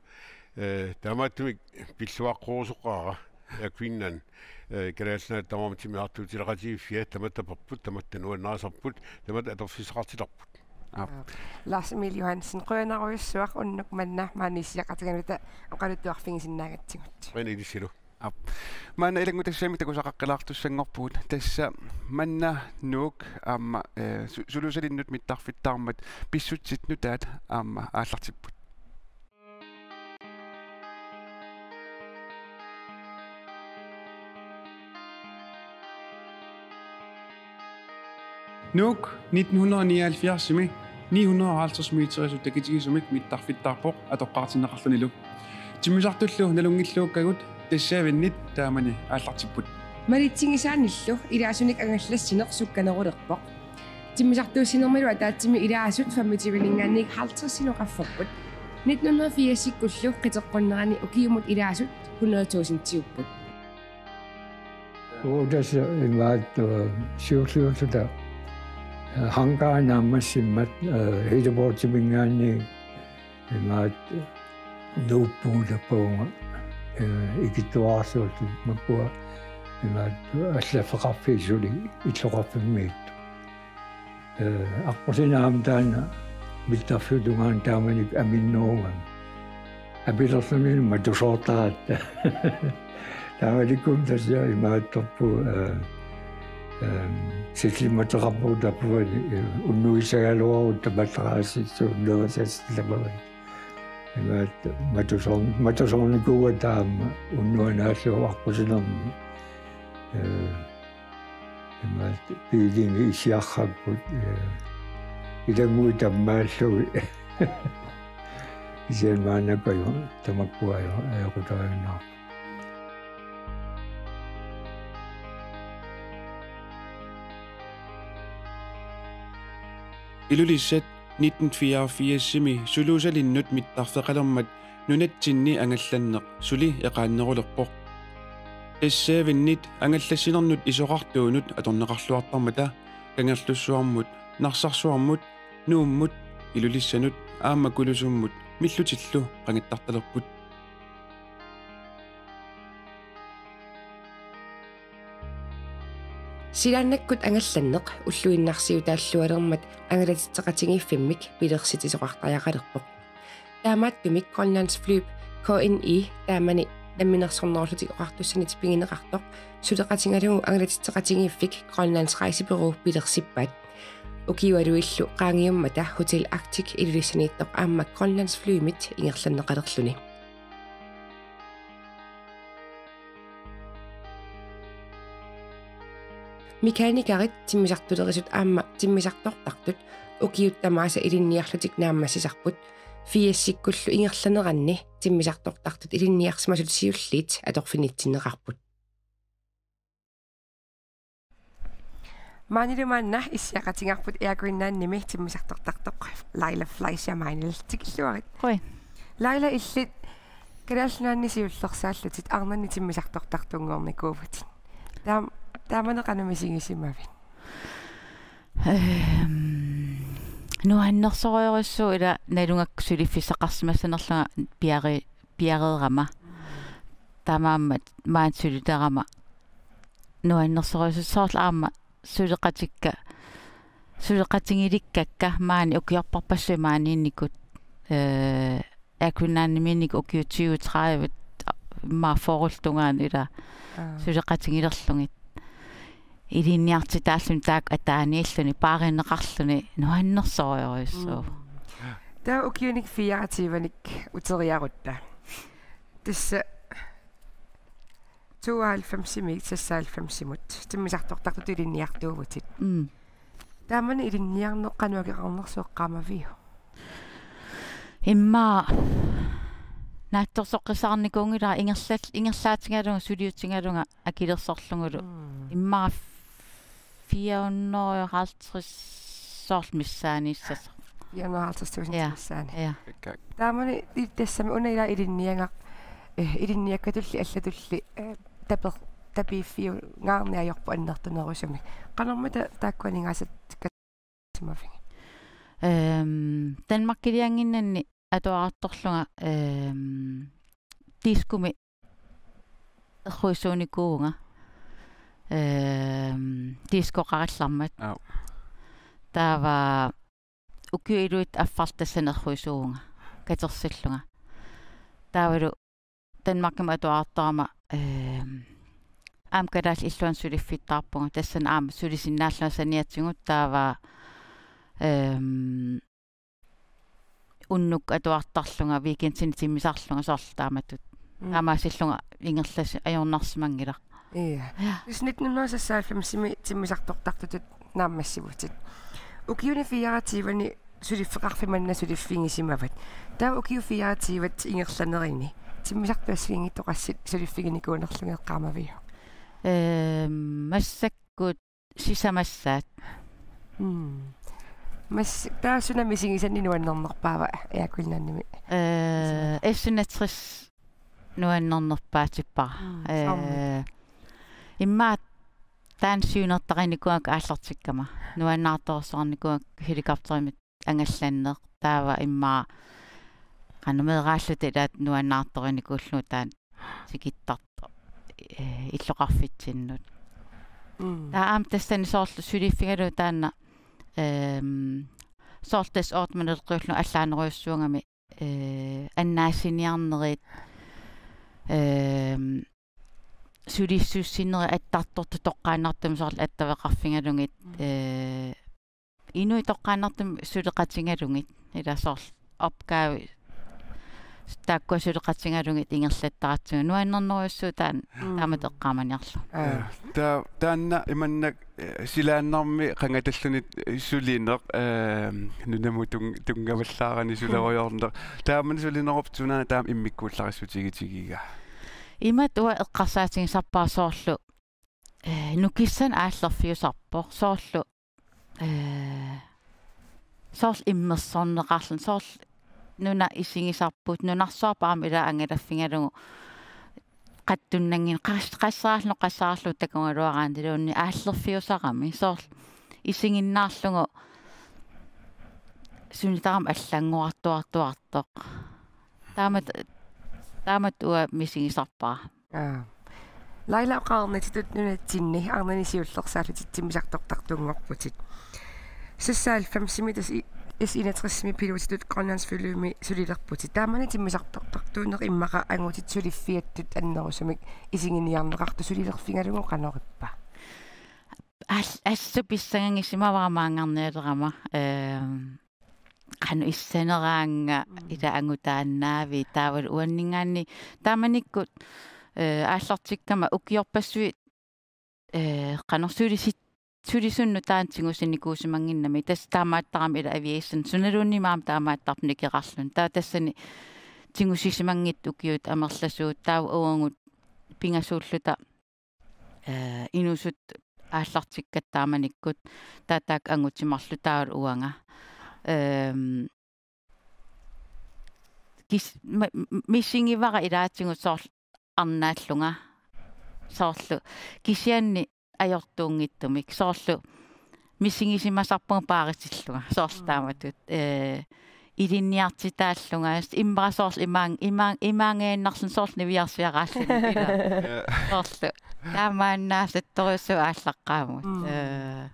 Eh, taamaattumik pilluaqqorusoqaara Air Greenland, eh, Kalaallit Nunaata tamarmi timmisartuutileqatigiiffia, tamatta taperput, tamatta nuannarisarput, tamatta atorfissaqartitarput. Aap. Lars Emil Johansen, qujanarujussuaq unnuk manna maani issiaqatigaluta oqaluttuarfigisinnaagatsigut. Qujanaq ilissilu. Aap. Maanna ilanngutassiami takusaqaqqilaartussanngorpugut, tassa manna Nuuk aamma, eh, su-, Suluusalinnut mittarfittaarmat pissutsit nutaat aamma aallartipput. Nuuk nitten hundrede nioghalvfjerdsimi ni hundrede og halvtreds meterisut takitigisumik mittarfittaarpoq atoqqaartinneqarlunilu. Timmisartullu nalunngilluakkagut tassaavinnit taamani aallartipput. Malitsigisaannillu ilaasunik angallassineq sukkanerulerpoq. Timmisartuussinermilu ataatsimi ilaasut femogtyveninngaanniit halvtredsinut qafferput. Nitten hundrede firsikkullu qiteqqunnerani ukiumut ilaasut hundrede tusindiupput. Uutassa imaattoq siulliulluta, eh, hangarit naammassimmat, eh, heliportiminngaanniit imaattoq nuuppugut tappavunga, eh, ikittuararsuulluni makkua imaattoq allaffeqarfiit suli illoqarfimmiittut. Eh, aqqusineq aamma taanna mittarfiup tungaanut taamanikkut aminnerugami. Apilerluni matusoortaratta. Taamanikkummi tassa imaattorput, eh, eh, sillimmateqarpugut tappavani, eh, unnuissagaluarutta matrassit suunnerisassappavani. Imaattoq matusoor-, matusoornikuugatta aamma unnuanaallu aqqusinermi. Eh, Imaattoq biilingi issiarrapput, eh, ilannguit tammaallugit. Kisianni maannakkut ajo-, tamakkua ajo-, ajoqutariinnaarput. Ilulissat nitten fireogfirsimi Suluusalinnut mittarfeqalermat nunatsinni angallanneq suli eqaannerulerpoq. Tassaavinnit angallassinernut isorartuunut atorneqarluartarmata Kangerlussuarmut, Narsarsuarmut, Nuummut, Ilulissanut aamma Kulusummut millutillu qangattartalerput. Silaannakkut angallanneq ulluinnarsiutaallualermat angalatitseqatigiiffimmik pilersitsisoqartariaqalerpoq. Taamaattumik Grønlandsflyp K N I taamani Namminersornerullutik Oqartussanitik pigineqartoq suleqatigalugu angalatitseqatigiiffik Grønlands Rejsebureau pilersippaat. Ukiualuillu qaangiummata Hotel Arctic Ilulissaniittoq aamma Grønlandsflymit ingerlanneqalerluni. Mekanikerit, timmisartulerisut aamma timmisartortartut ukiut tamaasa ilinniarlutik naammassisarput. Firsikkullu ingerlaneranni timmisartortartut ilinniarsimasut siulliit atorfinitsinneqarput. Maanilu maanna issiaqatigaarput Air Greenlandimi timmisartortartoq Laila Fleischer Meinl, tikilluarit. Hoi. Laila, illit Kalaallit Nunaanni siullersaallutit arnanni timmisartortartunngornikuuvutit. Taam-, taamani qanoq misigisimavit? Ehm, nuannersorujussuuvoq ila nalugakku suliffissaqarsimassanerlunga piari-, piareerama. Taamaammat maani sulilerama nuannersorujussuuvoq, soorlu aamma suleqatikka, suleqatigilikkakka maani ukiorparpassuit maaniinnikut, eh, Air Greenlandimiinnikut ukiut tyve tredive, immaqa fyrrellu tungaanut ila Aa. Suleqatigilerlugit. Ilinniartitaalluni taakku ataaniilluni, paarineqarluni, nuannersorujussuuvoq. Mm. Taava ukiunik fireogtyvenik uteriarutta. Tassa tooghalvfemsimiit seksoghalvfemsimut timmisartortartutut ilinniartuuvutit. Mm. Taamani ilinniarneq qanoq akeqarnersoq eqqaamaviuk? Immaqa naatsorsoqqissaarnikuunngilara ingerlat-, ingerlaatigalugu suliutigalugu akilersorlugulu. Mm. Immaqa fire hundrede og halvtreds soorlu missaaniissasoq. Fire hundrede og halvtreds tusind Ja. missaani. Ja. Ikka. Taamani i-, tassami una ila ilinniagaq, eh, ilinniakkatulli allatulli, eh, taper-, tapiiffiungaarneq ajorpoq annertunerusumik. Qanormita ta-, taakkua aningaasat ka-, simavigit? Ehm, Danmarkiliannginnanni atuarartorlunga, ehm, diskomi erruisuunikuuvunga. Ehm, diskoqarallarmat. Aap. Taava ukiut iluit affarlu tassani erruisuuvunga. Katersillunga. Taavalu Danmarkimi atuarartorama, ehm, aamma kalaallit illuanni suliffittaarpunga. Tassani aamma sulisinnaallunga saniatigut taava, ehm, unnuk atuartarlunga weekendini timmisarlunga soorlu taamatut. Mm. Taamaasillunga ingerlasi-, ajornarsimanngilaq. Ja. Ja. Tassa nitten hundrede og seksoghalvfemsimi timmisartortartutut naammassivutit. Ukiuni fireogtyveni suliffeqarfik manna suliffigisimavat. Taava ukiut fireogtyvet ingerlanerini timmisartut assigiinngitsut qassit suliffiginikuunerlugit eqqaamaviuk? Ehm, massakkut sisamassaat. Mm. Mas-, taava suna misigisanni nuannernerpaava Air Greenlandimi? Eh, S enogtres nuannernerpaatippara. Mm, soormi. Eh, immaqa taanna siunertarinikuuakka aallartikkama. Nuannaartorsuarnikuuakka helikopterimik angallanneq. Taava immaqa qanoq meeraalluta ilaat nuannaartorinikuullugu taanna tikittartoq, eh, illoqarfitsinnut. Mm. Taava aamma tassani soorlu suliffigalugu taanna, ehm, soorlu tassa otte-mandereqqiullunga allaanerujussuugami, eh, annaassiniarnerit, ehm, sulissussinerit attartortut toqqaannartumik soorlu attaveqarfigalugit, Mm. eh, inuit toqqaannartumik suleqatigalugit, ila soorlu opgave taakkua suleqatigalugit ingerlattaratsigu. Nuannernerujussuuvoq taanna Mm. taamatut eqqaamaniarlugu. Aa. Eh, ta-, taanna imannak, eh, silaannarmi qangatalluni sulineq, eh, nunamut tun-, tunngavallaarani sulerujoorneq. Taamani sulinerup sunaana taama immikkuullarissutigitigiga? Imatut uanga eqqarsaatigisarpara soorlu, eh, nukissanik aallerfiusarpoq. Soorlu, eh, soorlu immersorneqarluni, soorlu nuna isigisarput, nunarsuarput aamma ila angalaffigalugu qattunnanngin-, qas-, qassaraarluni, qassaraarluni takugaluaraanniluunniit aallerfiusarami. Soorlu isiginnaarlugu sunitaram allanngorartuartuartoq. Taamat-, taamatut uanga misigisarpara. Aa. Laila oqarnititut nunatsinni arnani siullersaallutit timmisartortartunngorputit. Seksoghalvfemsimi tassa i-, S enogtresimi pilotitut Grønlandsflyimi sulilerputit. Taamani timmisartortartuuneq immaqa angutit suliffiattut annerusumik isiginiarneqartut sulilerfigalugu qanorippa? Al-, assut pissangagisimavara maanngarnialerama, ehm, qanoq issaneraanga. Mm. Ila angutaannaavi taavalu uanninngaanniit taamanikkut, eh, aallartikkama ukiorpassuit, eh, qanoq sulisit-, sulisunnut taanna tigusinikuusimannginnami, tassa taamaattarami ila aviation sunaluunniit aamma taamaattarpoq nikeqarluni. Taava tassani tigusisimanngitsut ukiut amerlasuut taava uagut pingasuulluta, eh, inuusuttut aallartikkatta taamanikkut, taava taakku angutit marluk taavalu uanga. Ehm, kis-, ma-, m-, misigivara ilaatigut soorlu arnaallunga. Soorlu kisianni ajortuunngitsumik. Soorlu misigisimasarpunga paarisillunga. Soorlu. Mm. Taamatut, eh, ilinniartitaallunga. Immaqa soorlu imaang-, imaang-, imaangaannarluni soorlu niviarsiaraalluni ila. Ja. Soorlu. Taamaannaasattorujussuuvoq aallaqqaammut. Mm. Eh,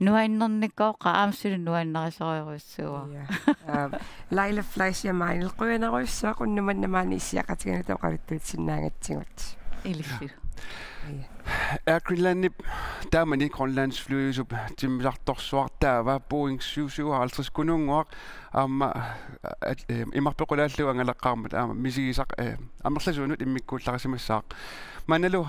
nuannernikooqaaq, aamma suli nuannarisorujussuuara. Ja. Aam, Laila Fleischer Meinl, qujanarujussuaq unnuk manna maani issiaqatigiinnermut oqaluttuutissinnaagatsigit. Ilillugu. Ja. Air Greenlandip taamani Grønlandsflyup timmisartorsuartaava Boeing syv syvoghalvtreds Kunuunnguaq aamma, at, eh, imarpequlaallugu angalaqqaarmat aamma misigisaq, eh, amerlasuunut immikkuullarisimassaaq. Maannalu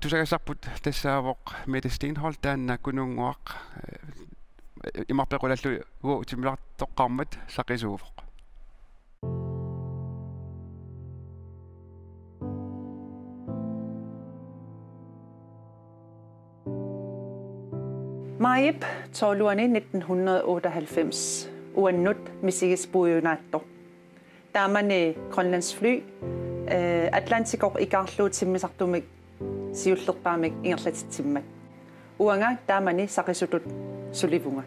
tusagassarput tassaavoq Mette Stenholt, taanna Kunuunnguaq, eh, imarpequlaallugu timmisartoqqaarmat saqisuuvoq. Majip tolvianni nitten hundrede og otteoghalvfems, uannut misigisaq puiunaattoq. Taamani Grønlandsfly, eh, Atlantikoq ikaarlugu timmisartumik siullerpaamik ingerlatitsimmat. Uanga taamani saqisutut sulivunga.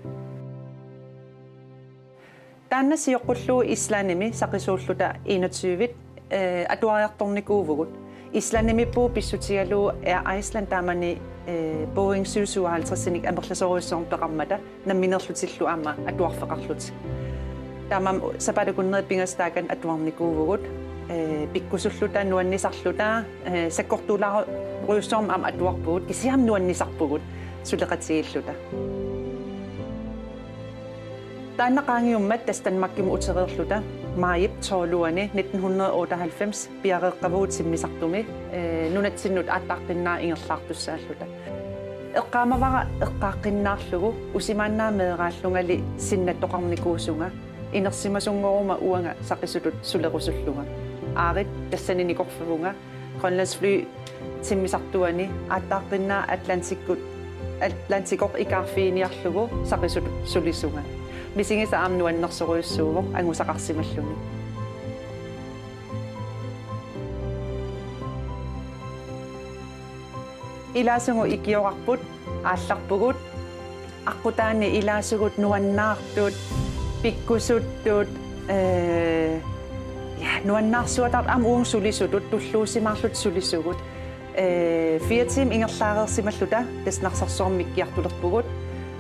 Taanna sioqqullugu Islandimi saqisuulluta enogtyve, eh, atuariartornikuuvugut. Islandimiippugut pissutigalugu Air Iceland taamani, eh, Boeing syv syvoghalvtredsinik amerlasoorujussuarmik peqarmata nammineerlutillu aamma atuarfeqarlutik. Taamaammat sapaatip akunneri pingasut taakani atuarnikuuvugut, eh, pikkusulluta, nuannisarluta, eh, sakkortuulaarujussuarmik aamma atuarpugut, kisianni nuannisarpugut suleqatigiilluta. Taanna qaangiummat tassa Danmarkimut utereerluta majip tolvianni nitten hundrede og otteoghalvfems piareeqqavugut timmisartumi, eh, nunatsinnut aattaaqqinnera ingerlaartussaalluta. Eqqaamavara eqqaaqqinnaarlugu usimaannaat meeraallungali sinnattoqarnikuusunga, inersimasunngoruma uanga saqisutut sulerusullunga. Aarit tassani nikorfavunga, Grønlandsfly timmisartuani aattaaqqinnera Atlantikkut, Atlantikoq ikaarfiginiarlugu saqisutut sulisunga. Misigisaq aamma nuannersorujussuuvoq angusaqarsimalluni. Ilaasugut ikiorarput, aallarpugut, aqqutaani ilaasugut nuannaartut, pikkusuttut, eh, ja, nuannaarsuataartut aamma uagut sulisutut, tulluusimaarluta sulisugut. Eh, fire timer ingerlaareersimalluta tassa Narsarsuarmi mikkiartulerpugut.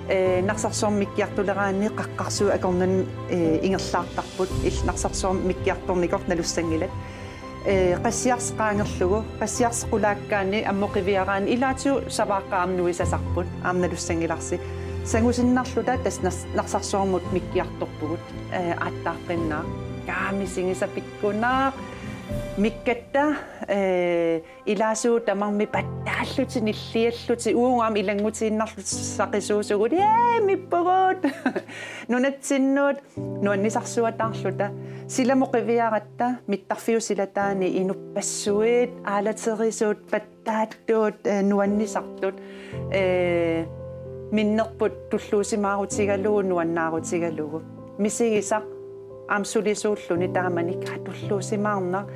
Eh, Narsarsuarmi mikkiartuleraanni qaqqarsuit akornanni, eh, ingerlaartarput, illit Narsarsuarmi mikkiartornikoq nalussanngilat. Eh, qassiarsi qaangerlugu, qassiarsi qulaakkaanni ammut qiviaraanni ilaatigut savaaqqat aamma nuisasarput, aamma nalussanngilarsi. Sangusinnarluta tassa Nars-, Narsarsuarmut mikkiartorpugut, eh, aattaaqqinnera. Kaa misigisaq pikkunaq, mikkatta, eh, ilaasugut tamarmik pattaallutik, nilliallutik, uagut aamma ilanngutiinnarlutik saqisuusugut, jee, mippugut! Nunatsinnut, nuannisarsuataarluta, silamut qiviaratta, mittarfiup silataani inuppassuit, aalaterisut, pattaattut, eh, nuannisartut, eh, minnerput tulluusimaarutigalugu, nuannaarutigalugu. Misigisaq aamma sulisuulluni taamani, kaa tulluusimaarnaq,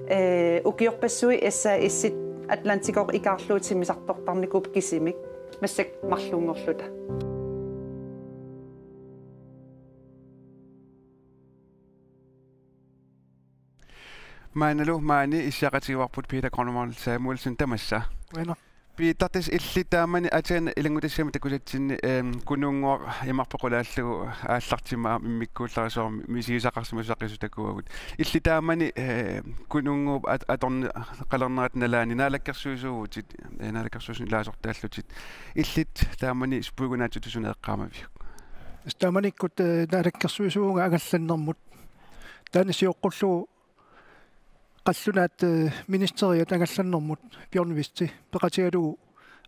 eh, ukiorpassuit S A S-it Atlantikoq ikaarlugu timmisartortarnikuupput kisimik, massakkut marlunngorluta. Maannalu maani issiaqatigivarput Peter Grønvold Samuelsen, tamassa. Qujanaq. Peter, tassa illit taamani Athen ilanngutassiami takusatsinni, ehm, Kunuunnguaq imarpet qulaallugu aallartimaaq immikkuullarisuarmik misigisaqarsimasut saqisut takuagut. Illit taamani, ehm, Kunuunnguup at-, atorneqalernerata nalaani naalakkersuisuuvutit, eh, naalakkersuisuni ilaasortaallutit. Illit taamani puigunaatsutut suna eqqaamaviuk? Tassa taamanikkut, eh, naalakkersuisuuvunga angallannermut. Taanna sioqqullugu qallunaat, eh, ministeriat angallannermut Bjørn Westhi peqatigalugu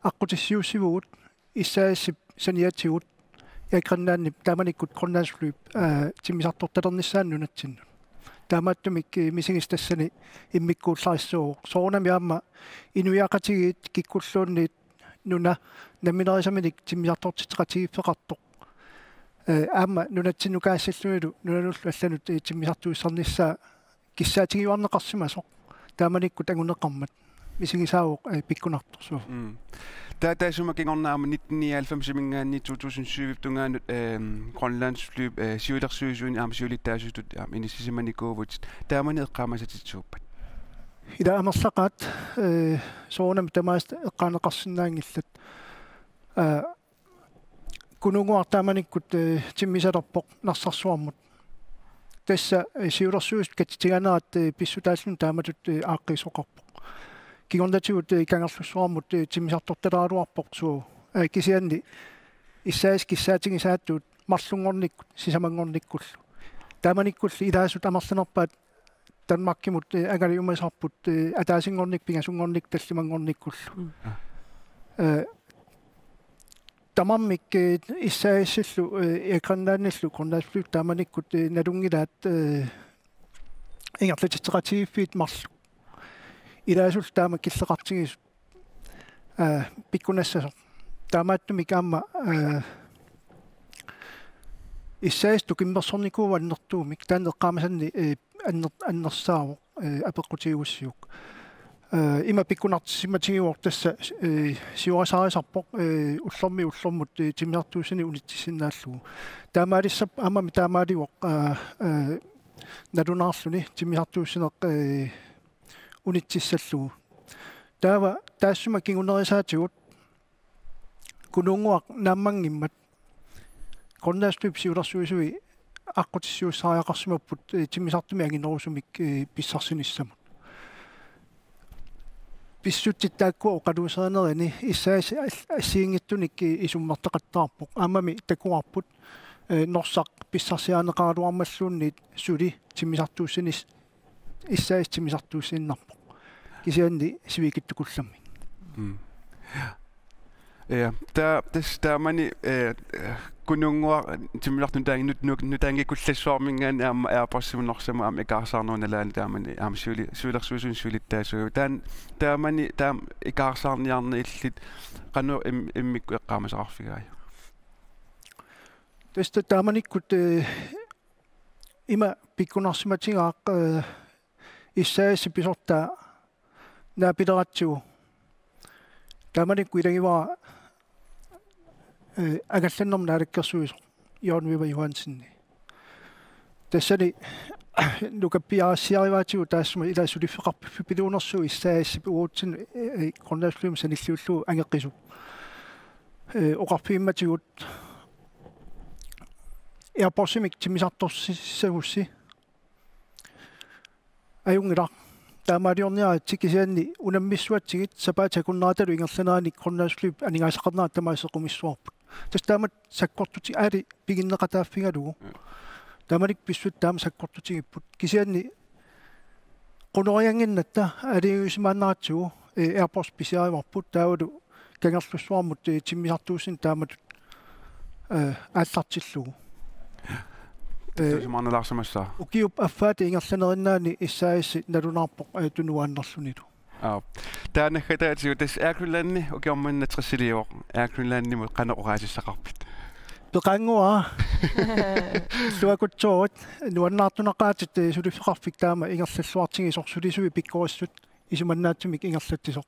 aqqutissiuussivugut S A S-ip saniatigut Air Greenlandip taamanikkut Grønlandsflyp, eh, timmisartortalernissaanut nunatsinnut. Taamaattumik, eh, misigissaq tassani immikkuullarissaaq. Soorunami aamma inuiaqatigiit kikkulluunniit nuna namminerisaminik timmisartortitseqatigiiffeqartoq. Eh, aamma nunatsinnukaassallunilu nunanullu allanut, eh, timmisartuussisarnissaa kissaatigiuarneqarsimasoq. Taamanikkut anguneqarmat. Misigisaavoq, eh, pikkunartorsuaq. Mm. Taava taassuma kingorna aamma nitten nioghalvfemsimiingaanniit to tusind syv tungaanut, ehm, Grønlandsflyp, eh, siulersuisuni aamma siulittaasutut aamma inissisimanikuuvutit. Taamani eqqaamasatitsisuuppat? Ila amerlaqaat, eh, soorunami tamaasa eqqaaneqarsinnaanngillat. Eh, Kunuunnguaq taamanikkut, eh, timmisalerpoq Narsarsuarmut. Tassa, eh, siulersuisut katitiganerat, eh, pissutaalluni taamatut, eh, aaqqiisoqarpoq. Kingornatigut, eh, Kangerlussuarmut, eh, timmisartortaleraluarpoq suu. Eh, kisianni S A S kissaatigisaatut marlunngornikkut sisamanngornikkullu. Taamanikkulli ilaasut amerlanerpaat Danmarkimut, eh, angalajumasarput, eh, ataasinngornikkut, pingasunngornikkut, tallimanngornikkullu. Mm. Eh, tamarmik, eh, S A S-illu, eh, Air Greenlandillu, Grønlandsflyt taamanikkut, eh, nalunngilaat, eh, ingerlatitseqatigiiffiit marluk. Ilaasullu taama killeqartigisut, eh, pikkunassasoq. Taamaattumik aamma, eh, S A S tukimmersornikuuvoq annertuumik, taanna eqqaamasanni, eh, anner-, annersaavoq, eh, apeqqutigigussiuk. Eh, ima pikkunartissimatigivoq tassa, eh, siorasarisarpoq, eh, ullormiit ullormut, eh, timmisartuussineq unitsissinnaallugu. Taamaalissappat aammami taamaalivoq, eh, eh, nalunaarluni timmisartuussineq, eh, unitsissallugu. Taava taassuma kingunerisaatigut Kunuunnguaq naammanngimmat Grønlandsflyp siulersuisui aqqutissiuussisariaqarsimapput, eh, timmisartumik anginerusumik, eh, pissarsinissamut. Pissutsit taakkua oqaluuserinerini S A S assigiinngitsunik, eh, isummertaqattaarpoq. Aammami takuarput, eh, Norsaq pissarsiarineqaraluarmalluunniit suli timmisartuussinis-, S A S timmisartuussiinnarpoq. Kisianni sivikitsukullammik. Mm. Ja, taa-, tassa taamani, eh, Kunuunnguaq timmisartut nutaangi-, nut-, nut-, nutaanngikullassuarmiingaanniit aamma Airbusimi Norsamut aamma ikaarsaarnerup nalaani taamani aamma siuli-, siulersuisuni siulittaasuuvoq. Taanna taamani taama ikaarsaarniarneq illit qanoq im-, immikkut eqqaamasaqarfigaajuk? Tassa taamanikkut, eh, ima pikkunarsimatigaaq, eh, S A S-ip pisortaa naapileratsigu. Taamanikkut ilagivara, eh, angallannermut naalakkersuisoq Jørgen Wæver Johansen. Tassani nukappiarassiarivaatigut taassuma ila suliffeqarfik piluunersuuvoq S A S-ip uatsinnut, eh, eh, Grønlandsflymut sanilliullugu angeqisup. Eh, oqarfigimmatigut Airbusimik timmisartorsissagussi ajunngilaq. Taamaaliorniaritsi, kisianni unammissuatsigit sapaatip akunneratalu ingerlanerani Grønlandsflyp aningaasaqarnerat tamaasa sequmissavarput. Tassa taamatut sakkortutigalugu piginneqataaffigalugu. Mm. Taamanikkut pissutsit taama sakkortutigipput. Kisianni qunoriannginnatta aliiusimaannaratsigu, eh, Airbus pisiarivarput taavalu Kangerlussuarmut, eh, timmisartuussineq taamatut, eh, aallartillugu. Eh, Tusimaannalaarsimassaa. Ukiup affaata ingerlanerinnaani S A S nalunaarpoq, eh, tunuaannarlunilu. Aap. Taava naggataatigut tassa Air Greenlandi ukioq manna tressiliivoq. Air Greenlandimut qanoq oqaasissaqarpit? Peqannguara. Illuakutsoorit nuannaartunaqaatit, eh, suliffeqarfik taama ingerlalluartigisoq sulisui pikkorissut isumannaatsumik ingerlatsisoq.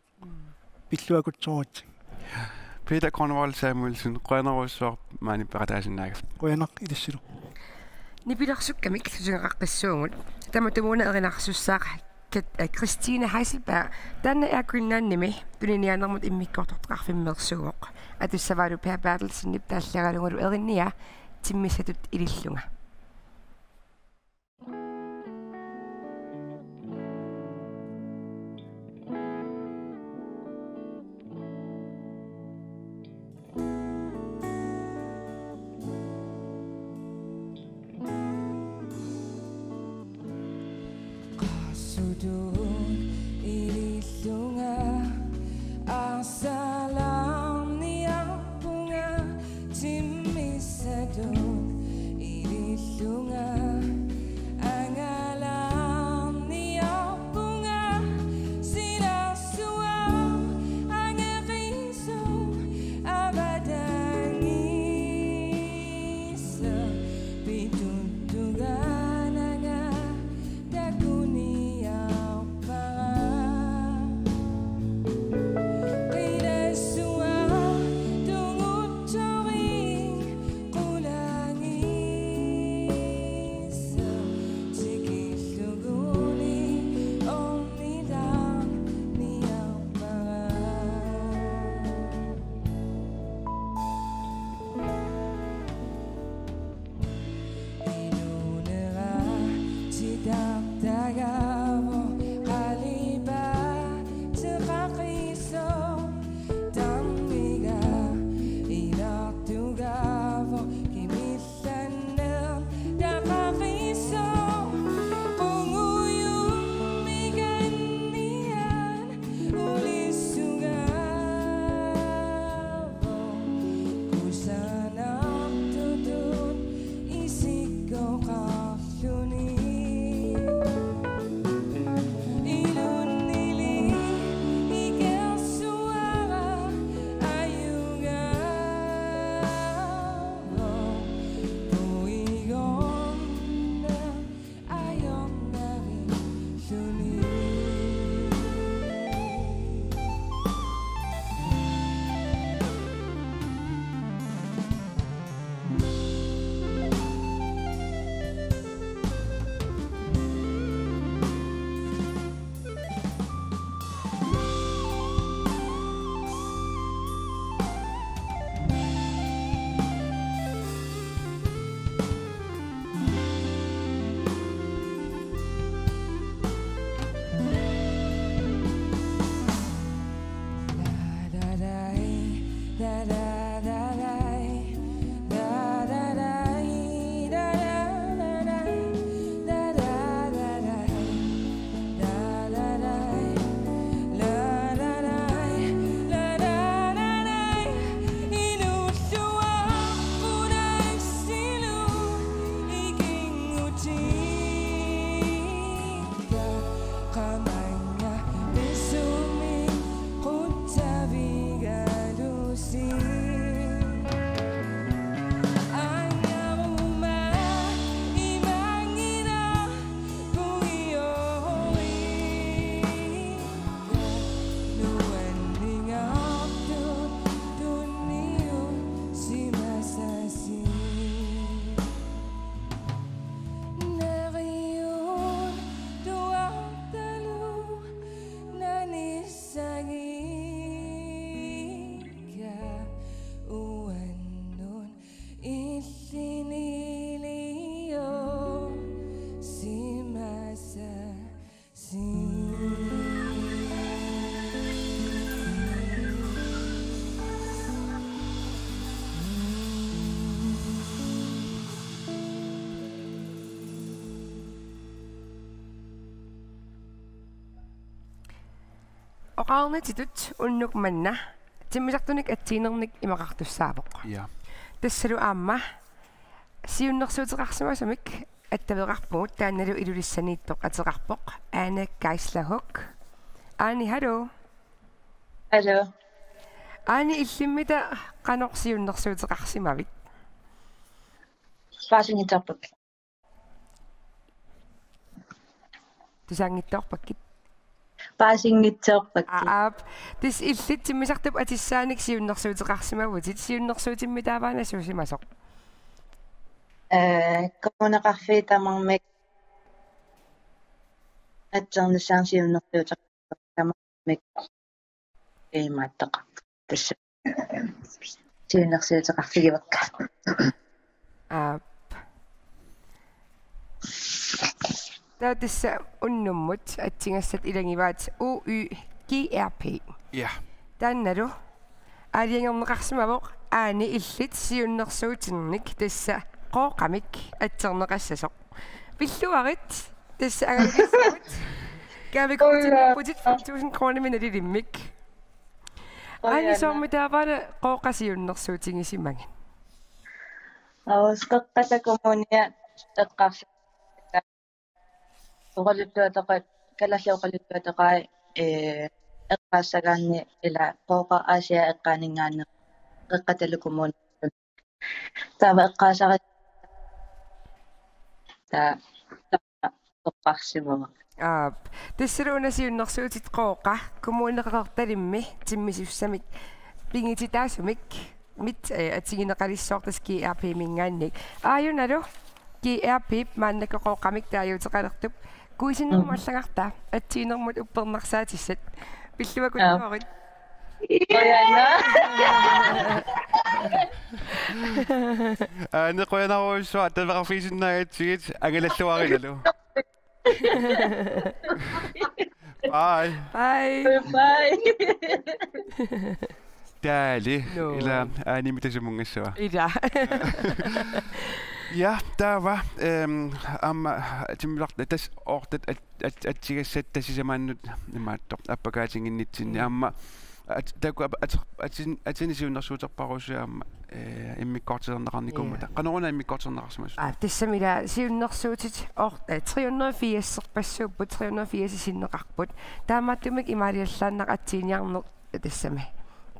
Pilluakutsooritsi. Peter Grønvold Samuelsen, qujanarujussuaq maani peqataasinnaagavit. Qujanaq ilissilu. Nipilersukkamik illusineqaqqissuugut. Tamatumuuna erinarsussaaq Kat-, eh, Christine Heiselberg, taanna Air Greenlandimi tuniniaanermut immikkoortortaqarfimmeersuuvoq. Atussavaalu Per Berthelsenip taalliaralugulu erinniaa timmissatut ilillunga. Qassutut ilillunga, arsalaarniarpunga, timmissatut ilillunga, angalaarniarpunga, silarsuaq angeqisoq, avataanngitsoq, pituttugaananga takuniarpara. Qilassuaq tungutsoq qulaanngitsoq, tikilluguni ornilaarniarpara. Inuunera titartagaavoq, qalipaateqaqisoq, tarniga ilaartugaavoq, kimillanneq taqaqisoq, qungujummik anniaat ulissugaavoq, kusanartutut isikkoqarluni. Ilunnili ikersuara ajugaavoq, puigorneq ajornarilluni. Oqarnititut unnuk manna timmisartunik atsiinernik imaqartussaavoq. Ja. Tassalu aamma siunnersuuteqarsimasumik attaveqarpugut, taannalu Ilulissaniittoq ateqarpoq, Ane Geisler Høegh. Ane, hallo. Hallo. Ane, illimmita qanoq siunnersuuteqarsimavit? Paasinngitsoorpakkit. Tusaanngitsoorpakkit. Paasinngitsoorpakkit. Aap. Tassa illit timmisartup atissaanik siunnersuuteqarsimavutit, siunnersuutimmi taava nasuusimasoq? Ee, kommuneqarfiit tamarmik atsernissaanut siunnersuuteqartarmik imaattoqarpoq. Tassa siunnersuuteqarfigivakka. Aap. Taava tassa unnummut atsigassat ilagivaat U Y G R P. Ja. Taannalu aalajangerneqarsimavoq Aani illit siunnersuutinnik tassa Qooqamik atserneqassasoq. Pilluarit tassa angalakassamut. Gavekortinnapputit fem tusind kroner minalilimmik. Aani, soormi taavaana Qooqa siunnersuutigisimagit? Aas, Qeqqata Kommunia eqqaarsa-, oqaluttuatoqat, kalaallit oqaluttuatoqaat, ee, eqqaassagaanni ila Qooqa Aasiaat eqqaaninngaanneersoq Qeqqata Kommuni. Taava eqqaasarit-, taa-, taa-, toqqarsimavoq. Aap. Tassalu una siunnersuutit Qooqa Kommune Qeqertalimmi timmisissamik pigititaasumik mit, eh, atsigineqalissaaq tassa G R P-minngaanniit. Aajunalu G R P-p maannakkut Qooqamik taaguuteqalertup kuisinnermut allagartaa atsiginermut uppernarsaatissat. Pilluakkuttuarit. Qujanaq. Aani, qujanarujussuaq attaveqarfigisinnaagatsigit, angalalluarinalu. Bye. Bye. Bye. Taali. Nå. Ila Aanimit tasumungassava. Ila. Ja, taava, ehm, aamma timmisartut tassa oortat at-, at-, atsigassat tassa sisamaannut imaattoq appakaatiginnitsinni. Mm. Aamma at-, taakku ap-, at-, atsin-, atsinik siunnersuuterparusuit aamma, eh, immikkoortilerneqarnikuummata. Ja. Qanoruna immikkoortilerneqarsimasut? Aa, tassami ila siunnersuutit or-, eh, tre hundrede og firserpassuupput, tre hundrede og firs sinneqarput. Taamaattumik imaaliallaannaq atsiiniarneq tassami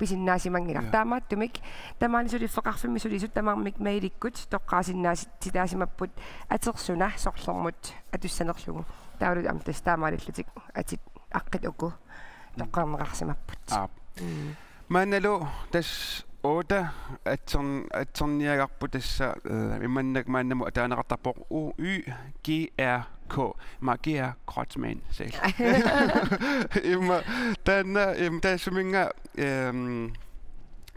pisinnaasimanngilaq. Ja. Taamaattumik tamaani suliffeqarfimmi sulisut tamarmik mailikkut toqqaasinnaasit-, sitaasimapput atersuna sorlermut atussanerlugu. Taavalu aamma tassa taamaalillutik atit aqqit uku toqqarneqarsimapput. Aap. Mm. Maannalu tassa otte atsern-, atserniagarput tassa, eh, imannak maannamut ataaneqartarpoq U Y G R K. Ima G R Kreutzmann, sagde. Ima taanna, im, taassuminnga, ehm,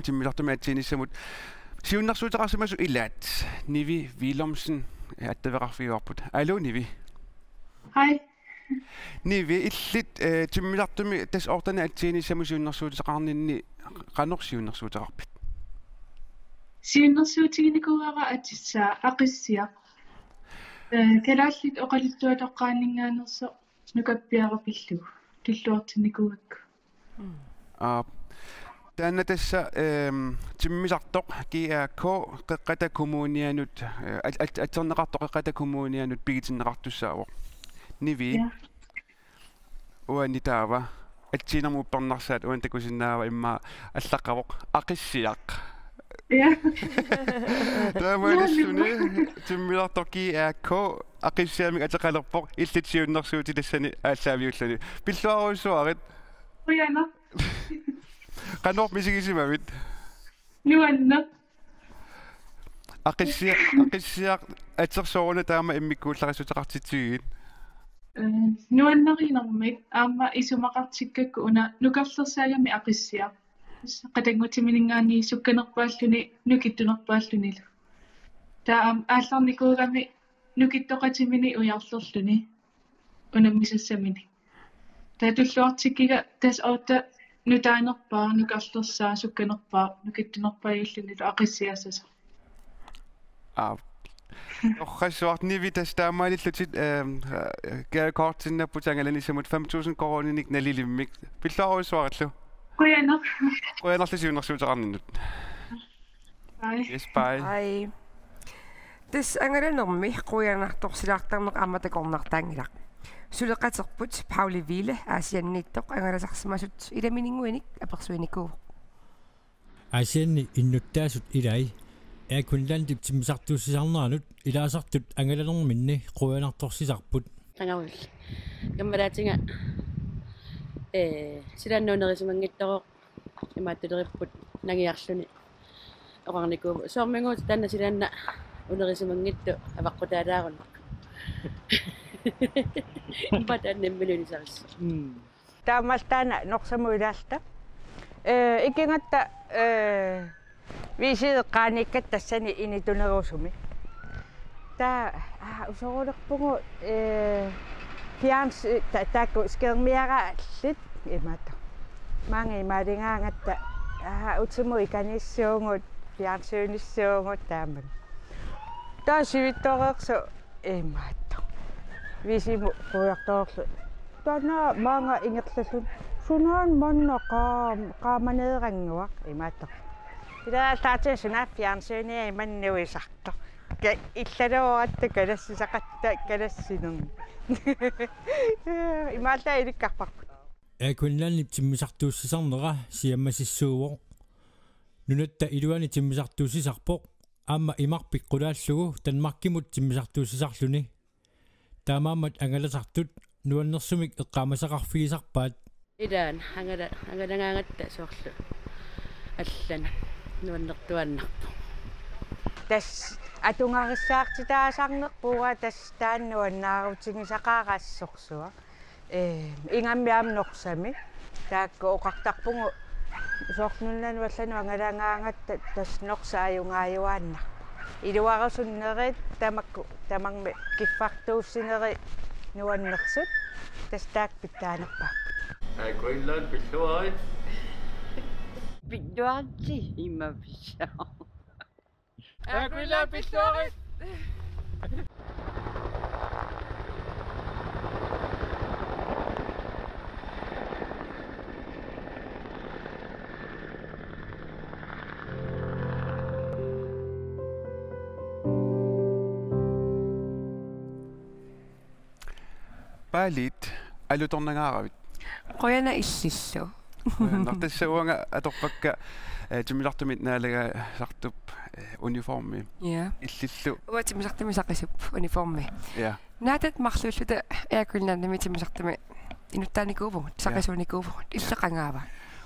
timmisartumi atsiginissamut siunnersuuteqarsimasut ilaat Nivi Willumsen, eh, attaveqarfigaarput. Aluu, Nivi. Hej. Nivi, illit, eh, timmisartumi tassa otte atsiginissamut siunnersuuteqarninni qanoq siunnersuuteqarpit? Siunnersuutiginikuuara atissaa Aqissiaq. Eh, kalaallit oqaluttuatoqqaaninngaanneersoq nukappiaraq pillugu tulluartinnikuugakku. Mm. Aap. Taanna tassa, ehm, timmisartoq G R K Qeqqata Kommunianut, eh, at-, at-, atserneqartoq Qeqqata Kommunianut pigitinneqartussaavoq. Nivi. Ja. Uani taava atsiginermut uppernarsaat uani takusinnaavara, immaqa allaqqavoq Aqissiaq. Ja. Taamaalilluni timmisartoq G R K Aqissiamik ateqalerpoq, illit siunnersuutit tassani aallaaviulluni. Pilluarujussuarit. Qujanaq. Qanoq misigisimavit? Nuanneq. Aqissia-, Aqissiaq atersoruna taama immikkuullarissuteqartitsigit? Eh, nuannarinermik aamma isumaqartikkakku una nukarlersaagami Aqissiaq. Qatanngutiminngaanniit sukkanerpaalluni nukittunerpaallunilu. Taava aamma aallarnikuugami nukittoqatimini ujarlerluni unammisassamini. Taava tulluartikkiga tassa otte nutaanerpaaq, nukarlersaaq, sukkanerpaaq, nukittunerpaajullunilu Aqissiaassasoq. Aap. Torrassuaq, Nivi, tassa taamaalillutit, ehm, eh, gavekortinnapputit angalanissamut fem tusind koruuninik nalilimmik. Pilluarujussuarillu. Qujanaq. Qujanarlu siunnersuuteqarninnut. Bye. Yes, bye. Bye. Tassa angalanermi quianartorsilaartarneq aamma takornartaanngilaq. Suleqaterput Pauli Wiele Aasianniittoq angalasarsimasut ilamininnguinik apersuinikuuvoq. Aasianni innuttaasut ilai Air Greenlandip timmisartuussisarneranut ilaasartut angalanerminni quianartorsisarput. Qangaruul. Kammalaatiga, ee, silaannaq unerisimanngitsoq imaattulerippoq nangiarluni oqarnikuuvoq: Soormigooq taanna silaannaq unerisimanngitsoq avaqqutaalaarunarpoq. Imaattoq nammineq ilisarissut. Mm. Taamaaltaana Norsamut ilaalluta. Ee, ikigatta, ee, V C eqqaaniikkatta tassani initunerusumi. Taava, aa, usorulerpugut, ee, fjerns-, ta-, taakku skærmiaraallit imaattoq. Maanga imaaligaangatta, aa, utimut ikanissuugut, fjernsynissuugut taamani. Taava sivitsoreersoq imaattoq. V C-mut puigortoorluni. Taanna maanga ingerlalluni. Sunaana manna qaa-, qaamaneerannguaq imaattoq. Ilaallaatigut sunaana fjernsynia imannak nuisartoq. Ka-, illalooratta kalassisaqatta kalassinermi. Imaallaat ilikkarparput. Air Greenlandip timmisartuussisarnera siammasissuuvoq. Nunatta iluani timmisartuussisarpoq. Aamma imarpik qulaallugu Danmarkimut timmisartuussisarluni. Taamaammat angalasartut nuannersumik eqqaamasaqarfigisarpaat. Ilaana angala-, angalagaangatta soorlu allanut nuannertuaannarpoq. Tassa atugarissaartitaasarnerpunga tassa taanna nuannaarutigisaqaara assorsuaq. Ee, ingammik aamma Norsami. Taakku oqartarpugut soorlu nunanut allanut angalagaangatta tassa Norsaq ajugaajuaannarpoq. Iluarusunnerit tamakku tamarmik kiffartuussinerit nuannersut tassa taakku pitsaanerpaapput. Air Greenland pilluarit. Pilluaritsi immaqa pissaaq. Air Greenland pilluarit. Paalit, alutornangaaravit? Qujanaq illillu. Qujanaq. Tassa uanga atorpakka, eh, timmisartumit naalagaasartup, eh, uniformi. Ja. Illillu. Uanga timmisartumi saqisup uniformi. Ja. Naataat marluulluta Air Greenlandimi timmisartumi inuttaanikuuvugut, ja, saqisuunikuuvugut. Ja. Illit qangaava?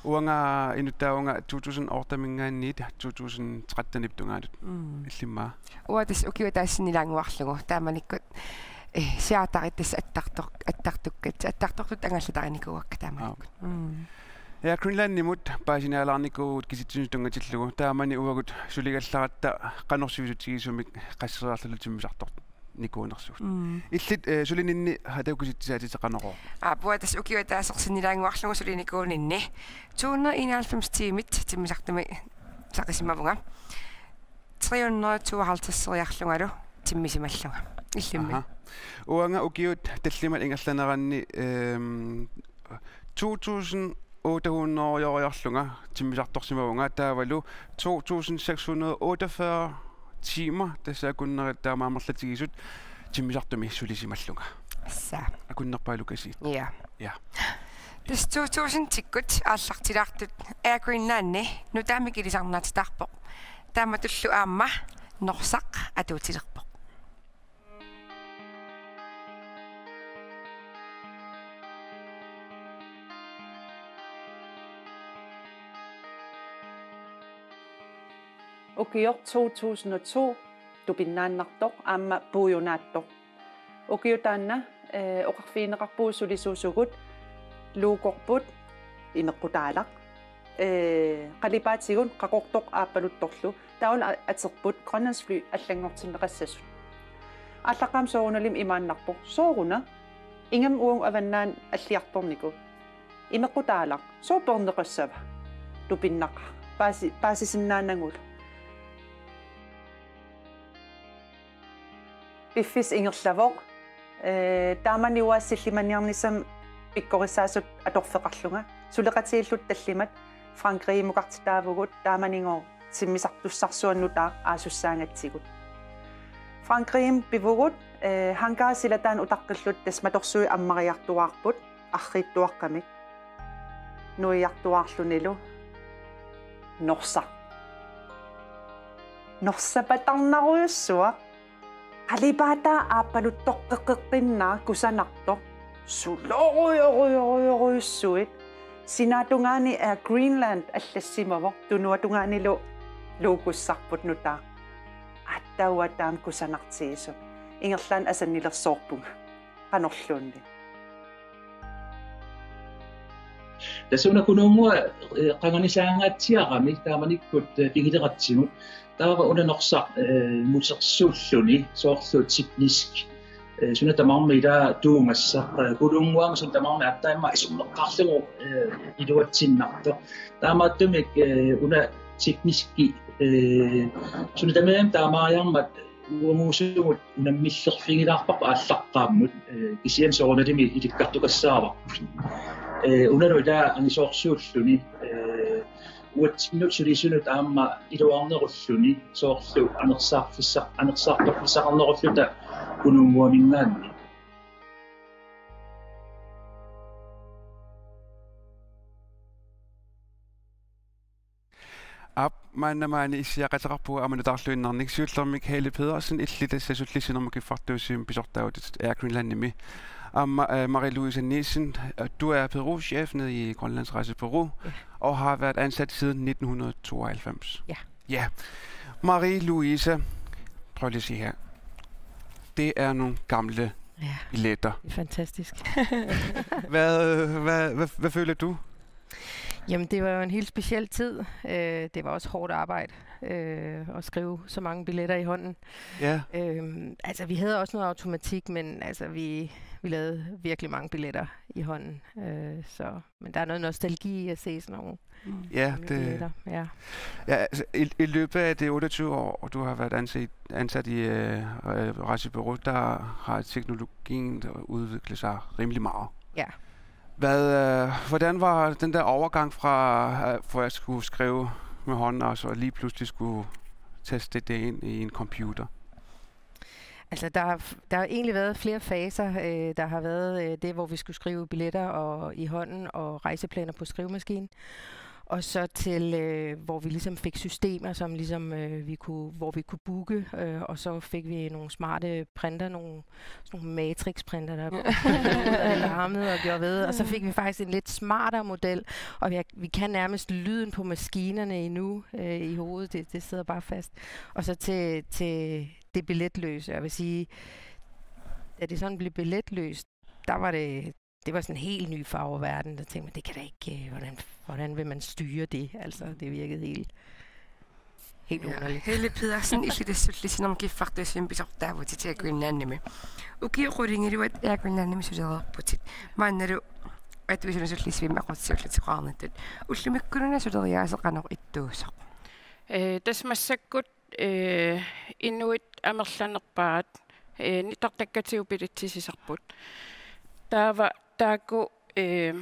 Uanga inuttaavunga to tusind otte-minngaanniit to tusind tretten-ip tungaanut. Mm. Illimmi. Uanga tassa ukiup ataatsip sinnilaannguarlugu taamanikkut, eh, charterit tassa attartor-, attartukkat, attartortut angallarinikuuakka taamanikkut. Aap. Mm. Air Greenlandimut paasinialaarnikuuvugut kisitsisinut tunngatillugu, taamani uagut suligallaratta qanoq sivisutigisumik qasseriarluta timmisartornikuunersugut. Mm. Illit, eh, sulininni atagu kisitsisaatitit qanorooq? Aap, uanga tassa ukiup ataaseq sinnilaannguarlugu sulinikuuninni to hundrede enoghalvfems tiimit timmisartumi saqisimavunga. Tre hundrede tooghalvtredseriarlungalu timmisimallunga. Illimmi. Aha. Uanga ukiut tallimat ingerlaneranni, ehm, to tusind otte hundrede-riarlunga timmisartorsimavunga, taavalu to tusind seks hundrede otteogfyrre timer tassa akunneri taama amerlatigisut timmisartumi sulisimallunga. Tassa. Akunnerpaalukasiit? Ja. Ja. Tassa to tusindikkut aallartilaartut Air Greenlandi nutaamik ilisarnaatitaarpoq. Taamatullu aamma Norsaq atuutilerpoq. Ukioq to tusind og to tupinnaannartoq aamma puiunaattoq. Ukioq taanna, eh, oqarfigineqarpugut sulisuusugut Lokorput imeqqutaalaq, eh, qalipaatigut Qaqortoq Aappaluttorlu, taavalu a-, aterput Grønlandsfly allanngortinneqassasut. Aallaqqaammut soorunalimi imaannarpoq: Sooruna? Ingammik uagut avannaani alliartornikoq. Imeqqutaalaq, sooq peerneqassava? Tupinnaqaaq. Paasi-, paasisinnaanagulu. Piffissaq ingerlavoq. Ee, taamani uanga sillimaniarnissamut pikkorissaasutut atorfeqarlunga. Suleqatigiilluta tallimat Frankrigimukartitaavugut, taamanigooq timmisartussarsuannut aassussaagatsigit. Frankrigimi pivugut, ee, hangarip silataanut utaqqilluta tassa matorsuit ammariartuaarput arriitsuaqqamik. Nuiartuaarlunilu Norsaq. Norsapatarnerujussuaq. Qalipaataa aappaluttoqqeqqinnaaq kusanartoq. Sulorujorujorujussuit. Sinaatungaani Air Greenland allassimavoq, tunuatungaanilu Lokossarput nutaaq. Aatsaat taama kusanartigisumik. Ingerlaannaq asannilersoorpunga. qanorluunniit. Tassa una Kunuunnguaq, eh, qanganisaangaatsiarami taamanikkut, eh, pigileratsimut. Taava una Norsaq, eh, musersuulluni soorlu teknisk, eh, suna tamarmi ilaa tuumassaq, eh, Kunuunnguaq suna tamarmi aatsaat immaqa isummeqqaarlugu, eh, iluatsinnartoq. Taamaattumik, eh, una tekniski, eh, suna tamarmi taamaariarmat uaguusugut unammillerfigilaarparput aallaqqaammut, eh, kisianni soorunalimi ilikkartukassaavarput. Eh, unalu ilaa angisoorsuulluni, eh, uatsinnut sulisunut aamma iluarnerulluni soorlu anersaarfissa-, anersaartorfissaqarnerulluta Kunuunnguaminngaanniit. Aap, maanna maani issiaqateqarpugut aamma nutaarluinnarnik, siullermik Helle Pedersen, illit tassa Sullissinermut Kiffartuussivimmut pisortaavutit Air Greenlandimi. Aamma, øh, Marie-Louise Nielsen, øh, du er bureauchef nede i Grønlands Rejsebureau, ja, og har været ansat siden nitten hundrede og tooghalvfems. Ja. Ja. Marie-Louise, prøv lige at se her. Det er nogle gamle, ja, billetter. Det er fantastisk. Hvad, hvad, hvad, hvad føler du? Jamen, det var jo en helt speciel tid. Øh, det var også hårdt arbejde, øh, at skrive så mange billetter i hånden. Ja. Øhm, altså, vi havde også noget automatik, men altså, vi, vi lavede virkelig mange billetter i hånden. Øh, så, men der er noget nostalgi i at se sådan nogle, mm, ja, gamle det billetter. Ja. Ja, altså, i, i løbet af det otteogtyve år, du har været ansat, ansat i øh, øh, Rejsebureau, der har teknologien udviklet sig rimelig meget. Ja. Hvad, øh, hvordan var den der overgang fra, øh, for at skulle skrive med hånden, og så lige pludselig skulle taste det ind i en computer? Altså, der har, der har egentlig været flere faser. Øh, der har været øh, det, hvor vi skulle skrive billetter og i hånden og rejseplaner på skrivemaskinen. Og så til, øh, hvor vi ligesom fik systemer, som ligesom, øh, vi kunne, hvor vi kunne booke, øh, og så fik vi nogle smarte printer, nogle, sådan nogle matrix-printer, der larmede og gjorde ved, og så fik vi faktisk en lidt smartere model, og vi, har, vi kan nærmest lyden på maskinerne endnu øh, i hovedet, det, det sidder bare fast. Og så til, til det billetløse, jeg vil sige, da det sådan blev billetløst, der var det, det var sådan en helt ny farve verden, der tænkte man, det kan da ikke, øh, hvordan, hvordan vil man styre det? Altså, det virkede helt, helt underligt. Helle Pedersen, illit tassa Sullissinermut Kiffartuussivimmut pisortaavutit Air Greenlandimi. Ukiut qulingiluat Air Greenlandimi sulereerputit. Maannalu Atuisunut Sullissivimmi aqutsisulluteqarnittut. Ullumikkuluna suleriaaseq qanoq ittuusoq? Øh, tassa massakkut øh, inuit amerlanerpaat, øh, nittartakkatigut bilitsisisarput. Taava taakku, øh,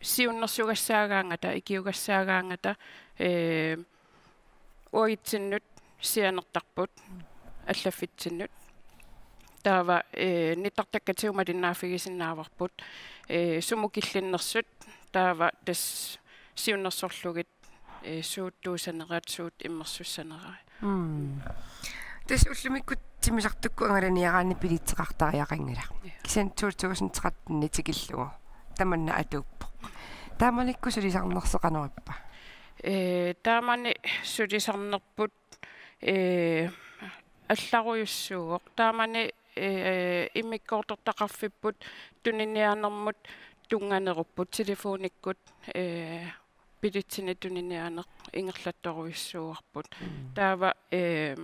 siunnersugassaagaangata, ikiugassaagaangata, øh, uagutsinnut sianertarput, allaffitsinnut. Taava, øh, nittartakkatigut malinnaaffigisinnaavarput, øh, sumut killinnersut, taava tassa siunnersorlugit øh, suut tuusaneraat, suut immersussaneraat. Mm. Tassa ullumikkut timmisartukkut angalaniaraanni bilitseqartariaqanngilaq. Ja. Kisianni to tusind tretten tikillugu. Tamanna atuuppoq. Taamanikkut sulisarnersi qanoq ippa? Øh, taamani sulisarnerput, øh, allarujussuuvoq. Taamani, øh, immikkoortortaqarfipput tuniniaanermut tunnganerupput telefonikkut, øh, billetsinik tuniniaaneq ingerlattorujussuuarput. Mm. Taava, øh,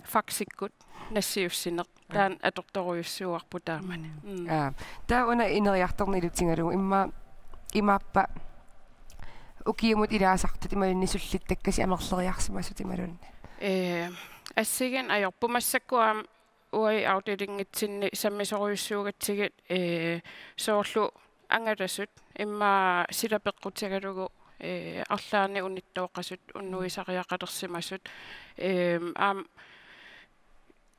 faxikkut nassiussineq, ja, taanna atortorujussuuarput taamani. Mm. Mm. Ja. Taava una ineriartorneq ilutigalugu imma-, imaappa ukiumut ilaasartut imaluunniit sullittakkasi amerleriarsimasut imaluunniit? Øh, assigiinngitsorput massakkut aamma uagut afdelinngitsinni sammisorujussuugatsigit, øh, soorlu angalasut immaqa sila peqqutigalugu, øh, arlaannik unittooqasut unnuisariaqalersimasut, øh, aamma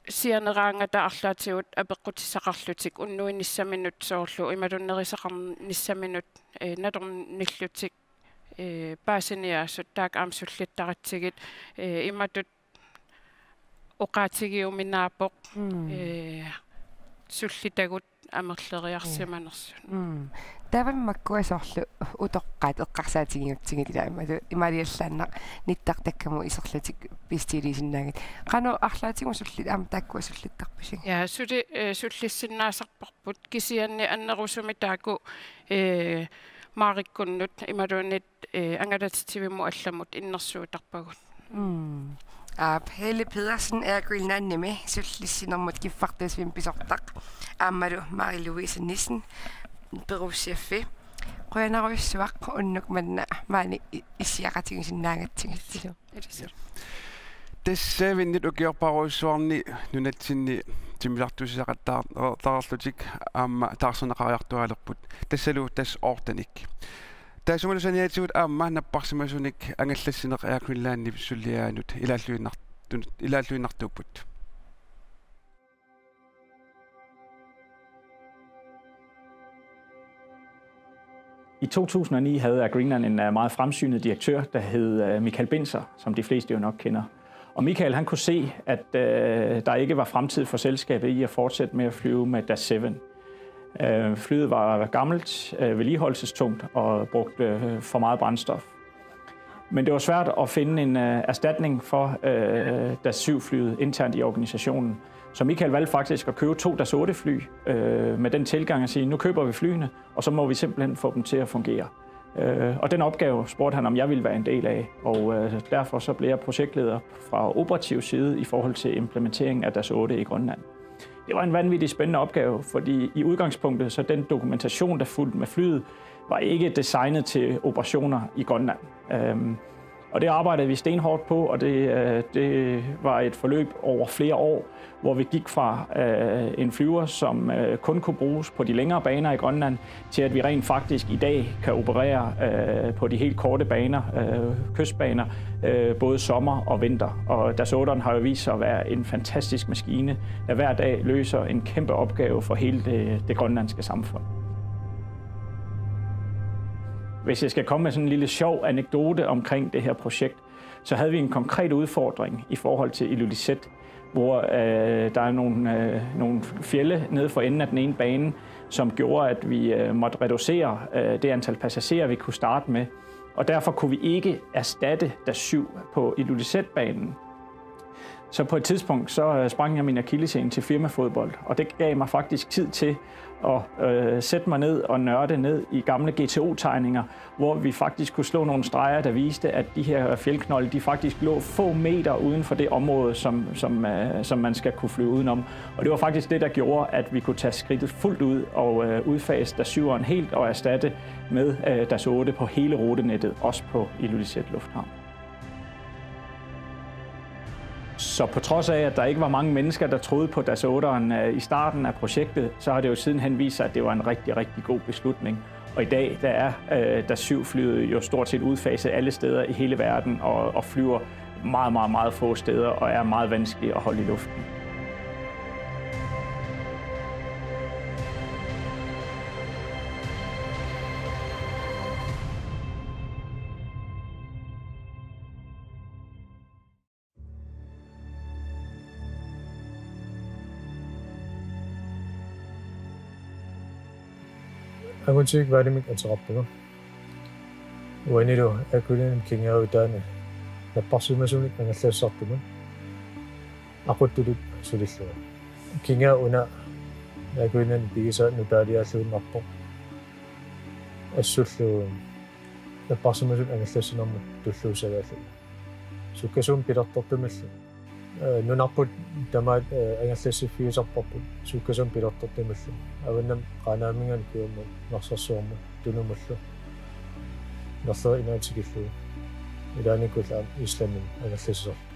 sianeraangata arlaatigut apeqqutissaqarlutik unnuinissaminut soorlu imaluunniit nerisaqarnissaminut, øh, nalornillutik, øh, paasiniaasut taakku aamma sullittaratsigit, øh, imatut oqaatigiuminaappoq, mm, øh, sullitagut amerleriarsimanersut. Mm. Taava makkua soorlu utoqqaat eqqarsaatigiutsigit ilaa imalu-, imaaliallaannaq nittartakkamut iserlutik bestilliisinnaagit. Qanoq arlaatigut sullit-, aamma taakkua sullittarpisi? Ja, suli, eh, sullissinnaasarparput kisianni annerusumik taakku, eh, Maarikkunnut imaluunniit, eh, angalatitsivimmut allamut innersuuttarpagut. Mm. Aap, Helle Pedersen Air Greenlandimi sullissinermut kiffartuussivimmi pisortaq. Aammalu Marie Louise Nissen, peruussiaffi. Qujanarujussuaq unnuk manna maani i-, issiaqatigisinnaagatsigut. Ilisilu. Tassa sevenit ukiorparujussuarni nunatsinni timmisartuussisaqattaar-, -taarlutik aamma taarserneqariartuaalerput. Tassalu tassa ottenik. Taassumalu saniatigut aamma napparsimasunik angallassineq Air Greenlandip suliaanut ilaalluinnar-, -tun-, ilaalluinnartuupput. I to tusind og ni havde Air Greenland en, øh, meget fremsynet direktør, der hed, øh, Michael Binzer, som de fleste jo nok kender. Og Michael, han kunne se, at, øh, der ikke var fremtid for selskabet i at fortsætte med at flyve med Dash syv. Øh, flyet var gammelt, øh, vedligeholdelsestungt og brugte, øh, for meget brændstof. Men det var svært at finde en, øh, erstatning for, øh, Dash syv-flyet internt i organisationen. Så Michael valgte faktisk at købe to Dash otte-fly, øh, med den tilgang at sige: "Nu køber vi flyene, og så må vi simpelthen få dem til at fungere." Øh, og den opgave spurgte han, om jeg ville være en del af, og, øh, derfor så blev jeg projektleder fra operativ side i forhold til implementeringen af Dash otte i Grønland. Det var en vanvittig spændende opgave, fordi i udgangspunktet, så den dokumentation, der fulgte med flyet, var ikke designet til operationer i Grønland. Øhm, og det arbejdede vi stenhårdt på, og det, øh, det var et forløb over flere år, hvor vi gik fra, øh, en flyver, som, øh, kun kunne bruges på de længere baner i Grønland, til at vi rent faktisk i dag kan operere, øh, på de helt korte baner, øh, kystbaner, øh, både sommer og vinter. Og Dash otte har jo vist sig at være en fantastisk maskine, der hver dag løser en kæmpe opgave for hele det, det grønlandske samfund. Hvis jeg skal komme med sådan en lille sjov anekdote omkring det her projekt, så havde vi en konkret udfordring i forhold til Ilulissat, hvor, øh, der er nogle, øh, nogle fjelde nede for enden af den ene bane, som gjorde, at vi, øh, måtte reducere, øh, det antal passagerer, vi kunne starte med. Og derfor kunne vi ikke erstatte Dash syv på Ilulissat-banen. Så på et tidspunkt, så, øh, sprang jeg min akillescene til firmafodbold, og det gav mig faktisk tid til at, øh, sætte mig ned og nørde ned i gamle G T O-tegninger, hvor vi faktisk kunne slå nogle streger, der viste, at de her fjeldknolde, de faktisk lå få meter uden for det område, som, som, øh, som man skal kunne flyve udenom. Og det var faktisk det, der gjorde, at vi kunne tage skridtet fuldt ud og, øh, udfase Dash syveren helt og erstatte med, øh, Dash otte på hele rutenettet, også på Ilulissat Lufthavn. Så på trods af, at der ikke var mange mennesker, der troede på Dash otteren, øh, i starten af projektet, så har det jo sidenhen vist sig, at det var en rigtig, rigtig god beslutning. Og i dag, der er, øh, Dash syv-flyet jo stort set udfaset alle steder i hele verden og, og flyver meget, meget, meget få steder og er meget vanskelig at holde i luften. Angunsivik Valimik ateqarpunga. Uanilu Air Greenlandimi kinguaavik taanna napparsimmasunik angallassisartunut aqutsisutut sulillunga. Kinguaat una Air Greenlandip pigisaa nutaaliaalluinnarpoq. Assullu napparsimmasunik angallassinermut tulluussagaalluni. Sukkasuumik pilertortumillu. Eh, nunarput tamaat, eh, angallassiffigisarparput sukkasuumik pilertortumillu. Avannamut Qaanaaminngaanniit kujammut Narsarsuarmut Tunumullu. Nerlerit inuit tikillugu. Ilaannikkut aamma Islandimi angallassisarput.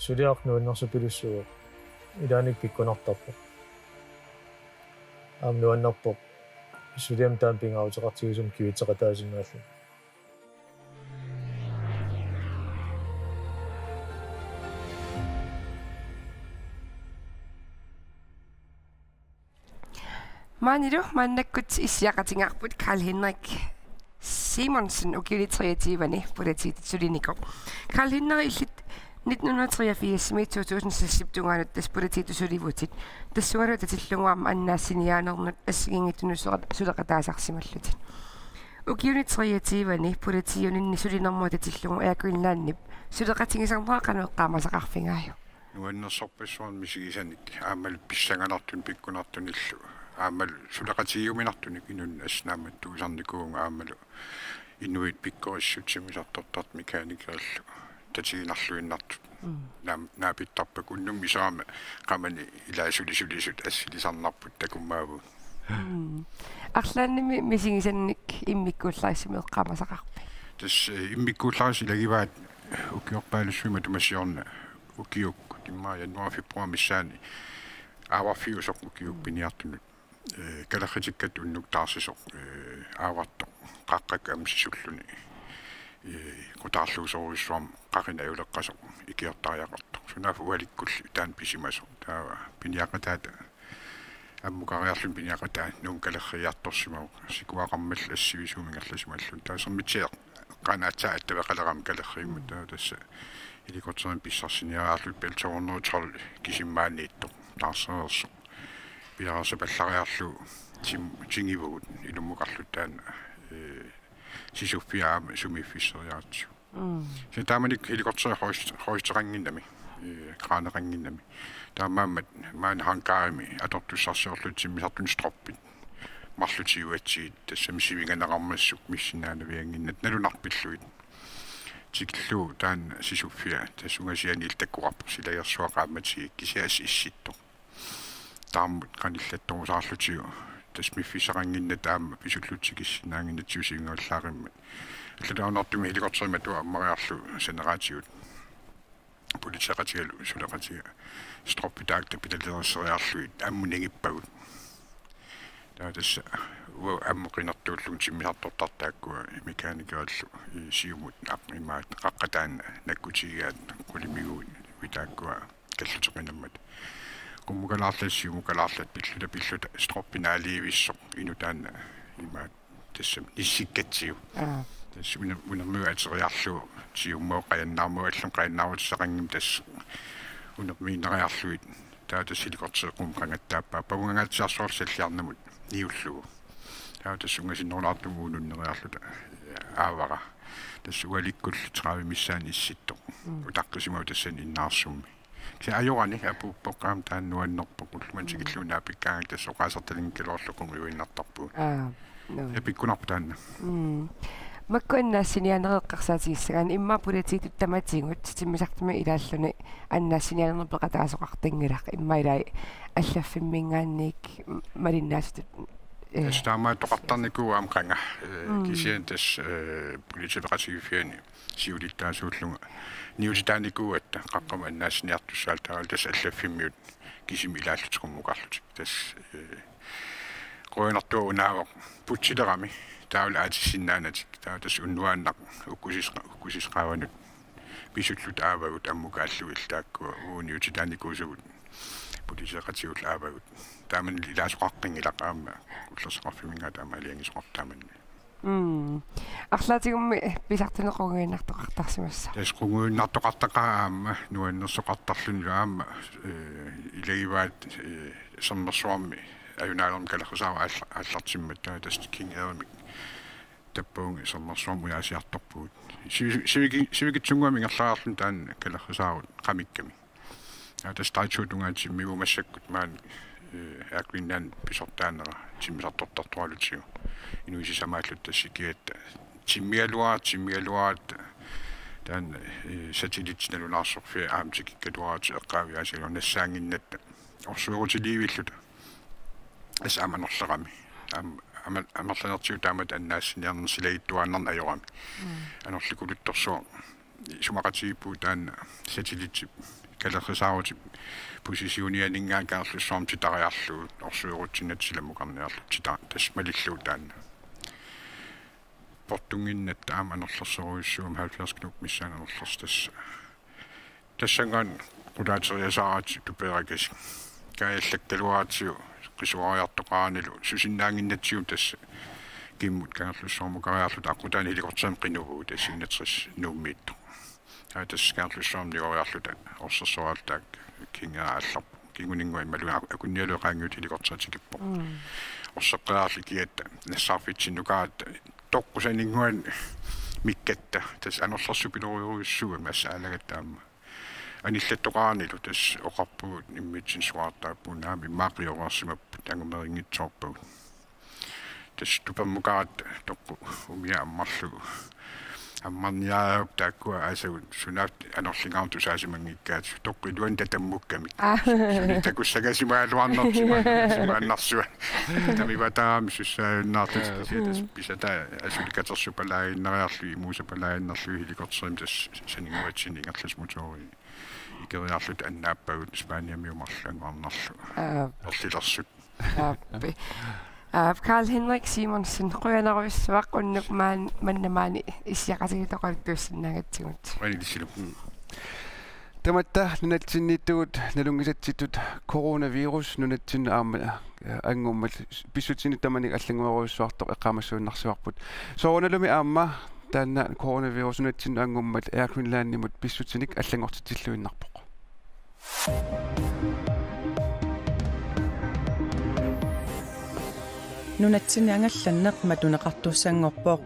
Suliaq nuannersupilussuuvoq. Ilaanni pikkunartarpoq. Aamma nuannerpoq. Suliami taama pingaaruteqartigisumik kivitseqataasinnaallugu. Maanilu maannakkut issiaqatigaarput Karl Henrik Simonsen ukiuni treogtyve-ni politiitut sulinikoq. Karl Henrik, illit nitten hundrede treogfirs-imi to tusind seks-ip tungaanut tassa politiitut sulivutit. Tassungalu atatillugu aamma annaassiniaanernut assigiinngitsunut suleqa-, suleqataasarsimallutit. Ukiuni treogtyve-ni politiiuninni sulinermut atatillugu Air Greenlandip suleqatigisarnera qanoq eqqaamasaqarfigaajuk? Nuannersorpassuarnik misigisanik aammalu pissanganartunik pikkunartunillu aammalu suleqatigiuminartunik inunnut assinaamattuusarnikuuvunga aammalu inuit pikkorissut timmisartortartut mekaanikerillu tatiginarluinnartut. Mm. Naam-, naapittarpakka unnummi iserami qamani ilaa sulisulisut assilisarnarput takummaavugut. Mm. Arlaannimi misigisannik immikkuullarissumik eqqaamasaqarpit? Tassa, eh, immikkuullarissut ilagivaat ukiorpaalussuit matuma siorna ukiukkut immaqa januar februar missaanni aavarfiusoq ukiukkut piniartunut. Eh, kalerritikkatta unnukkut taarsisoq, eh, aavartoq qaqqakka aamma sisulluni. Eh, qutaarluusorujussuarmik qaqinaq ajuleqqasoq ikiortariaqartoq. Sunaaffa ualikkulli taanna pisimasoq. Taava piniaqataata ammukariarluni piniaqataa Nuummi kalerriiartorsimavoq. Sikuaqarmalli assivisuumik ingerlasimalluni. Taava Sermitsiaq eqqaani aatsaat attaveqalerami kalerriimmat. Taava tassa helikopterimik pissarsiniariarluta Bell to hundrede tolv kisimmaaniittoq taarsereersoq. Piareersapallariarlugu tim-, tingivugut ilummukarluta taanna, eh, sisuffia aamma sumiiffisseriaratsigu. Mm. Kisianni taamanikkut helikopteri hoist-, hoisteqannginnami, eh, kraneqannginnami. Taamaammat maani hangarimi atortussarsiorluta timmisartunut stroppit marluk tiguatsigit tassami sivinganeqarmassuk missinnaanaviannginnatta nalunarpillugit. Tikillugu taanna sisuffia tassa ungasianiilli takkuqarpoq silagersuaq qaammatigigit kisianni assut issittoq. Taarmut qanillattorusaarlutigu tassa miffissaqannginnatta aamma pisulluta tikissinnaannginnatsigu sivingallaaqimmat. Allatut ajornartumik helikopterimik aamma ammariarlugu saneraatigut politeeqatigalu suleqatiga stroppit taakku tapitaleriisseriarlugit ammut nangippagut. Taava tassa uanga ammut qinertuullugu timmisartortartut taakkua mekaanikerillu, eh, siumut ap-, imaat qaqqat taanna nakkutigigaat qulimiguit uagut taakkua kalluteqinammat. Qummukalaarlugit siumukalaarlugit pilluta pilluta stroppip naaliivissoq inuk taanna imaat tassami nissikkatsigu. Aa. Tassa una-, unermigut ateriarlugu siummagu qajannaarmagu allami qajannaarutissaqanngimmat tassa unermiinnariarlugit. Taava tassa helikopteri qummut qangattaappaa. Pavunngangaatsiarsuarlu salliarnamut niullugu. Taava tassa ungasinnerulaartumik uununneriarluta aavara. Tassa ualikkulli tredive missaani issittoq. Mm. Utaqqisimavoq tassani innaarsummi. Kisianni ajorani apuuppoq aamma taanna nuannerpoq ullumimut tikillugu naapikkaangakkit tassa oqaasertalinngikkaloorlugu qungujuinnartarpugut. Aa, no. Ja pikkunarpoq taanna. Mm. Makku annaassiniaanerit eqqarsaatigissagaanni immaqa politiitut tamatigut timmisartumi ilaalluni annaassiniaanermut peqataasoqartanngilaq immaqa ilai allaffimminngaanniit malinnaasutut, eh. Tassa taamaattoqartarnikuuvoq aamma qanga, eh, mm, kisianni tassa, eh, politiit peqatigiiffianni siulittaasuullunga niutitaanikuugatta qaqqamut annaassiniartussaalluta taavalu tassa allaffimmiut kisimik ilaallutik qummukarlutik. Tassa, eh, qujanartuaq unaavoq putsilerami taavalu aatissinnaanatik. Taava tassa unnuaannaq ukkusisqa-, ukkusisqaavanut pisulluta aavagut ammukaallutillu taakkua uagut niutitaanikuusugut politeeqatigullu aavagut. Taamanili ilaasoqaqqinngilaq aamma ullorsaqarfimminngaanniit taama aalajangiisoqarpoq taamanili. Mm. Arlaatigummi pisartuneq qungujuinnartoqartarsimassaaq. Tassa qungujuinnartoqartaqaaq aamma nuannersoqartarlunilu aamma, eh, ilagivaat, eh, Sermersuarmi ajunaalermik kalerrisaarut aalla-, aallartimmat taava tassa King Airimik tappavunga Sermersuarmi ujaasiartorpugut. Sivi-, siviki-, sivikitsunnguamik ingerlariarluni taanna kalerrisaarut qamikkami. Ja, tassa Taitsoo tungaanut timmiuvoq massakkut maani, eh, Air Greenland pisortaanera timmisartortartoralutigu. Inuit sisamaallutik tassa ikiatta timmigaluaratta, timmigaluaratta taanna, eh, satellitit nalunaarsorfiat aamma tikikkaluaratik eqqaaviit aasigalugu nassaannginnatta orsuerutiliivilluta. Tassa aamma anorlerami. Aamma, aamma amerlanertigut taamatut annaassiniarneq silagittuaannarneq ajorami. Mm. Anorlikuluttorsuaq isumaqatigiippugut taanna satellitip kalerrisaarutit positionianinngaanniit Kangerlussuarmut titariarlugu orsuerutsinnata silamukarniarlugu tita-, tassa malillugu taanna. Portunnginnatta aamma anorlersorujussuugami halvfjerds knop missaani anorlersoq tassa. Tassanngaanniit qulaateriasaaratsigu tupeerakasiit. Kaajallakkaluaratsigu qisuariartoqaranilu susinnaannginnatsigu tassa kimmut Kangerlussuarmukariarluta aqqutaani helikopterimik qinuvugut tassa enogtres Nuummiittoq. Aa, tassa Kangerlussuarmut nigoriarluta orsersoraarluta taakku kingera aallarpoq. Kinguninngua imaluunniit akunnialu qaangiut helikopteri tikippoq. Mm. Orseqqeriarluta ikiatta nassaarfitsinnukaaratta toqqusaninnguanik mikkatta. Tassa anorlersupiloorujussuugami assaalagatta aamma. Anillattoqaranilu tassa oqarpugut immitsinnut suaartaarpugut naamik immaqa qiorarsimapput angumeringitsoorpagut. Tassa tupermukaratta toqqu umiaq ammarlugu. Ammarniaruk taakkua asagut sunaaffa anorlingaartut saasimanngikkaat toqqu iluani tatammukkamik. Aa. Suli takussangasimagaluarnertigut, simaannarsuaq. Tamivataa missussaajunnaartut kisianni tassa pisataa asuli katersupalaaginnariarlugit imuusapalaaginnarlugit helikopterimik tassa saninnguatsinni ingerlasmotoori. Ikeriarluta annaappagut Spaniamiut marluk anguarnarlugu. Aa. Erlilersut. Aappi. Aap, Karl Henrik Simonsen, qujanarujussuaq unnuk maan-, manna maani issiaqatigiit oqaluttuussinnaagatsigut. Qujanaq ilissilu. Mm. Tamatta nunatsinniittugut nalunngisatsitut coronavirus nunatsinnut aamma, eh, anngummat pissutsinut tamanit allannguerujussuartoq eqqaamassuinnarsivarput. Soorunalumi aamma taanna coronavirus nunatsinnut anngummat Air Greenlandimut pissutinik allanngortitsilluinnarpoq. Nunatsinni angallanneq matuneqartussanngorpoq.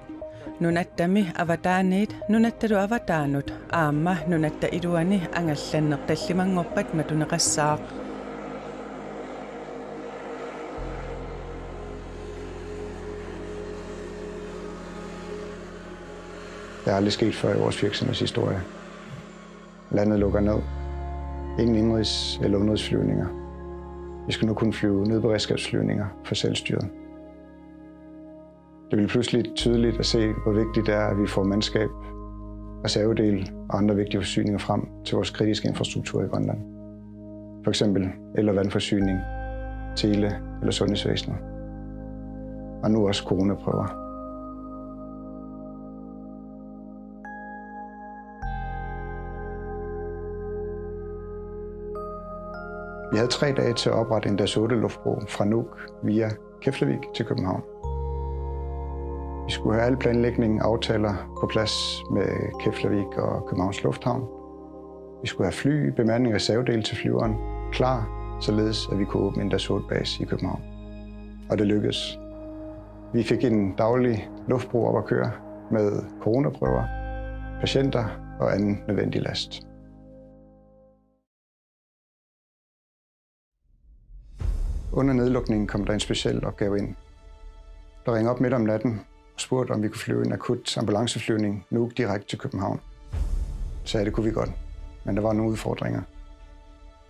Nunattami avataaniit, nunattalu avataanut, aamma nunatta iluani angallanneq tallimanngorpat matuneqassaaq. Det er aldrig sket før i vores virksomheds historie. Landet lukker ned. Ingen indenrigs- eller udenrigsflyvninger. Vi skal nu kun flyve nødberedskabsflyvninger for selvstyret. Det blev pludselig tydeligt at se, hvor vigtigt det er, at vi får mandskab, reservedele og andre vigtige forsyninger frem til vores kritiske infrastruktur i Grønland. For eksempel el- og vandforsyning, tele- eller sundhedsvæsenet. Og nu også coronaprøver. Vi havde tre dage til at oprette en Dash otte luftbro fra Nuuk via Keflavik til København. Vi skulle have al planlægning og aftaler på plads med Keflavik og Københavns Lufthavn. Vi skulle have fly, bemanding og reservedele til flyveren klar, således at vi kunne åbne en Dash otte base i København. Og det lykkedes. Vi fik en daglig luftbro op at køre med coronaprøver, patienter og anden nødvendig last. Under nedlukningen kom der en speciel opgave ind. Der ringede op midt om natten og spurgte, om vi kunne flyve en akut ambulanceflyvning Nuuk direkte til København. Så sagde, det kunne vi godt, men der var nogle udfordringer.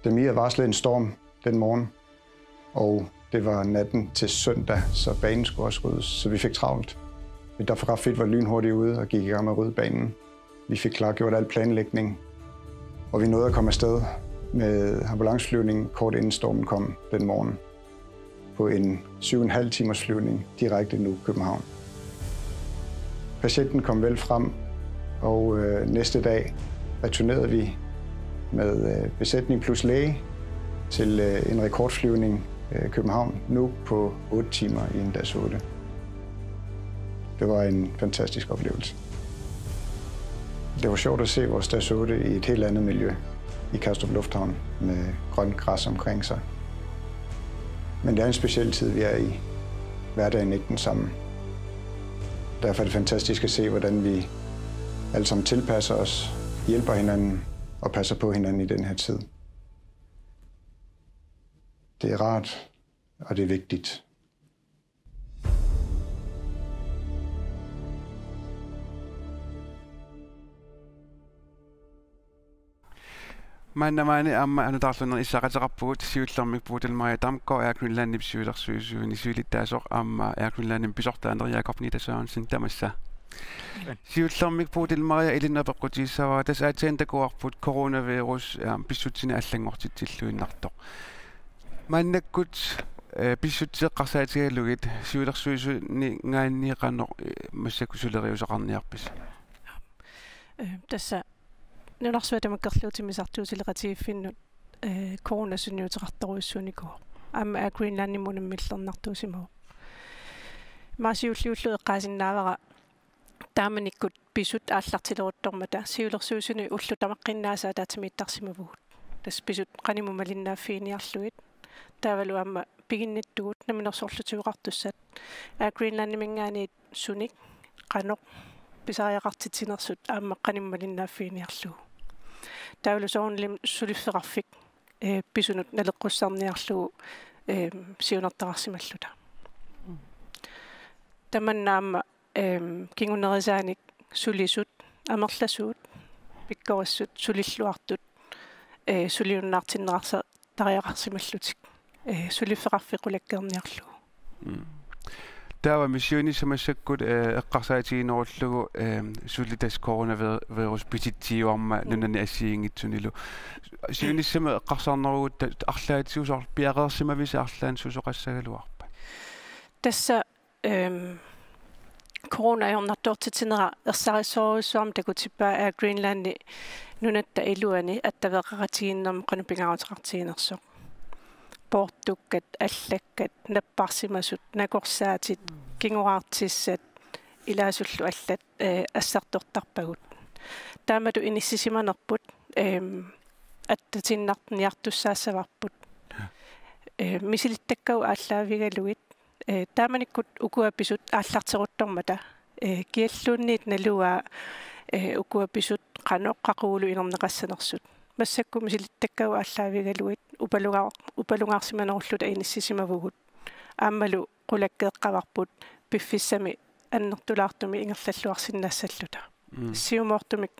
Demir varslede en storm den morgen, og det var natten til søndag, så banen skulle også ryddes, så vi fik travlt. Vi, der for fedt var lynhurtigt ude og gik i gang med at rydde banen. Vi fik klargjort al planlægning, og vi nåede at komme afsted med ambulanceflyvning kort inden stormen kom den morgen på en syv og en halv timers flyvning direkte Nuuk København. Patienten kom vel frem, og, øh, næste dag returnerede vi med, øh, besætning plus læge til, øh, en rekordflyvning, øh, København Nuuk på otte timer i en Dash otte. Det var en fantastisk oplevelse. Det var sjovt at se vores Dash otte i et helt andet miljø i Kastrup Lufthavn med grønt græs omkring sig. Men det er en speciel tid, vi er i. Hverdagen er ikke den samme. Derfor er det fantastisk at se, hvordan vi alle sammen tilpasser os, hjælper hinanden og passer på hinanden i den her tid. Det er rart, og det er vigtigt. Maanna maani aamma anutaarlunnerit issiaqateqarpugut, siullermik Bodil Maja Damgaard, Air Greenlandip siulersuisuni siulittaasoq, aamma Air Greenlandimi pisortaaneq Jakob Nitta Sørensen, tamassa. Siullermik Bodil Maria ilinnut apeqqutigissavara, tassa aatsaat takuarput coronavirus, aam, pissutsinik allanngortitsilluinnartoq. Maannakkut, eh, pissutsit eqqarsaatigalugit siulersuisuninngaanniit qanoq, eh, massakkut suleriuseqarniarpisi? Eh, tassa nunarsuaq tamakkerlugu timmisartuuteqatigiiffinnut, eh, corona sunniuteqartorujussuunikuuvoq. Aamma Air Greenlandimut unammillernartuusimavoq. Maasiulliullu eqqaasinnaavara taamanikkut pisut aallartileruttormata siulersuisuni ullut tamaqqinnaasa ataatsimiittarsimavugut. Tassa pisut qanimut malinnaaffiginiarlugit. Taavalu aamma piginnittugut namminersorlutigoqartussat. Air Greenlandiminngaanniit sunik qanoq pisariaqartitsinersut aamma qanimut malinnaaffiginiarlugu. Taavalu soorunalimi suliffeqarfik, eh, pisunut naleqqussarniarlugu, eh, siunertaqarsimalluta. Tamanna aamma, eh, kingunerisaanik sulisut, amerlasuut, pikkorissut, sulilluartut, eh, suliunnaartinneqarsa-, tariaqarsimallutik, eh, suliffeqarfik qulakkeerniarlugu. Mm. Taava missionissaq massakkut, eh, eqqarsaatiginerullugu, eh, suli tassa coronavirus pisitsiuarmat, mm, nunani assigiinngitsunilu. Siunissami eqqarsarnerugut ta-, arlaatigut soorlu piareersimavisi arlaannik susoqassagaluarpat? Tassa, ehm, corona ajornartortitsinera ersarissorujussuarmik takutippaa Air Greenlandi nunatta iluani attaveqaqatigiinnermut qanoq pingaaruteqartiginersoq. Poortukkat, allakkat, napparsimasut, nakorsaatit, kingoraartissat, ilaasullu allat, eh, assartortarpagut. Taamatut inissisimanerput, ehm, attatiinnarniartussaassavarput. Ja. Eh, misilittakkagut aallaavigalugit, eh, taamanikkut ukua pisut aallarteruttormata, eh, kialluunniit naluaa, eh, ukua pisut qanoq qaqugulu inerneqassanersut. Massakkut misilittakkagut aallaavigalugit upalunga-, upalungaarsimanerulluta inissisimavugut. Aammalu qulakkeeqqavarput piffissami annertulaartumik ingerlalluarsinnaassalluta. Mm. Siumoortumik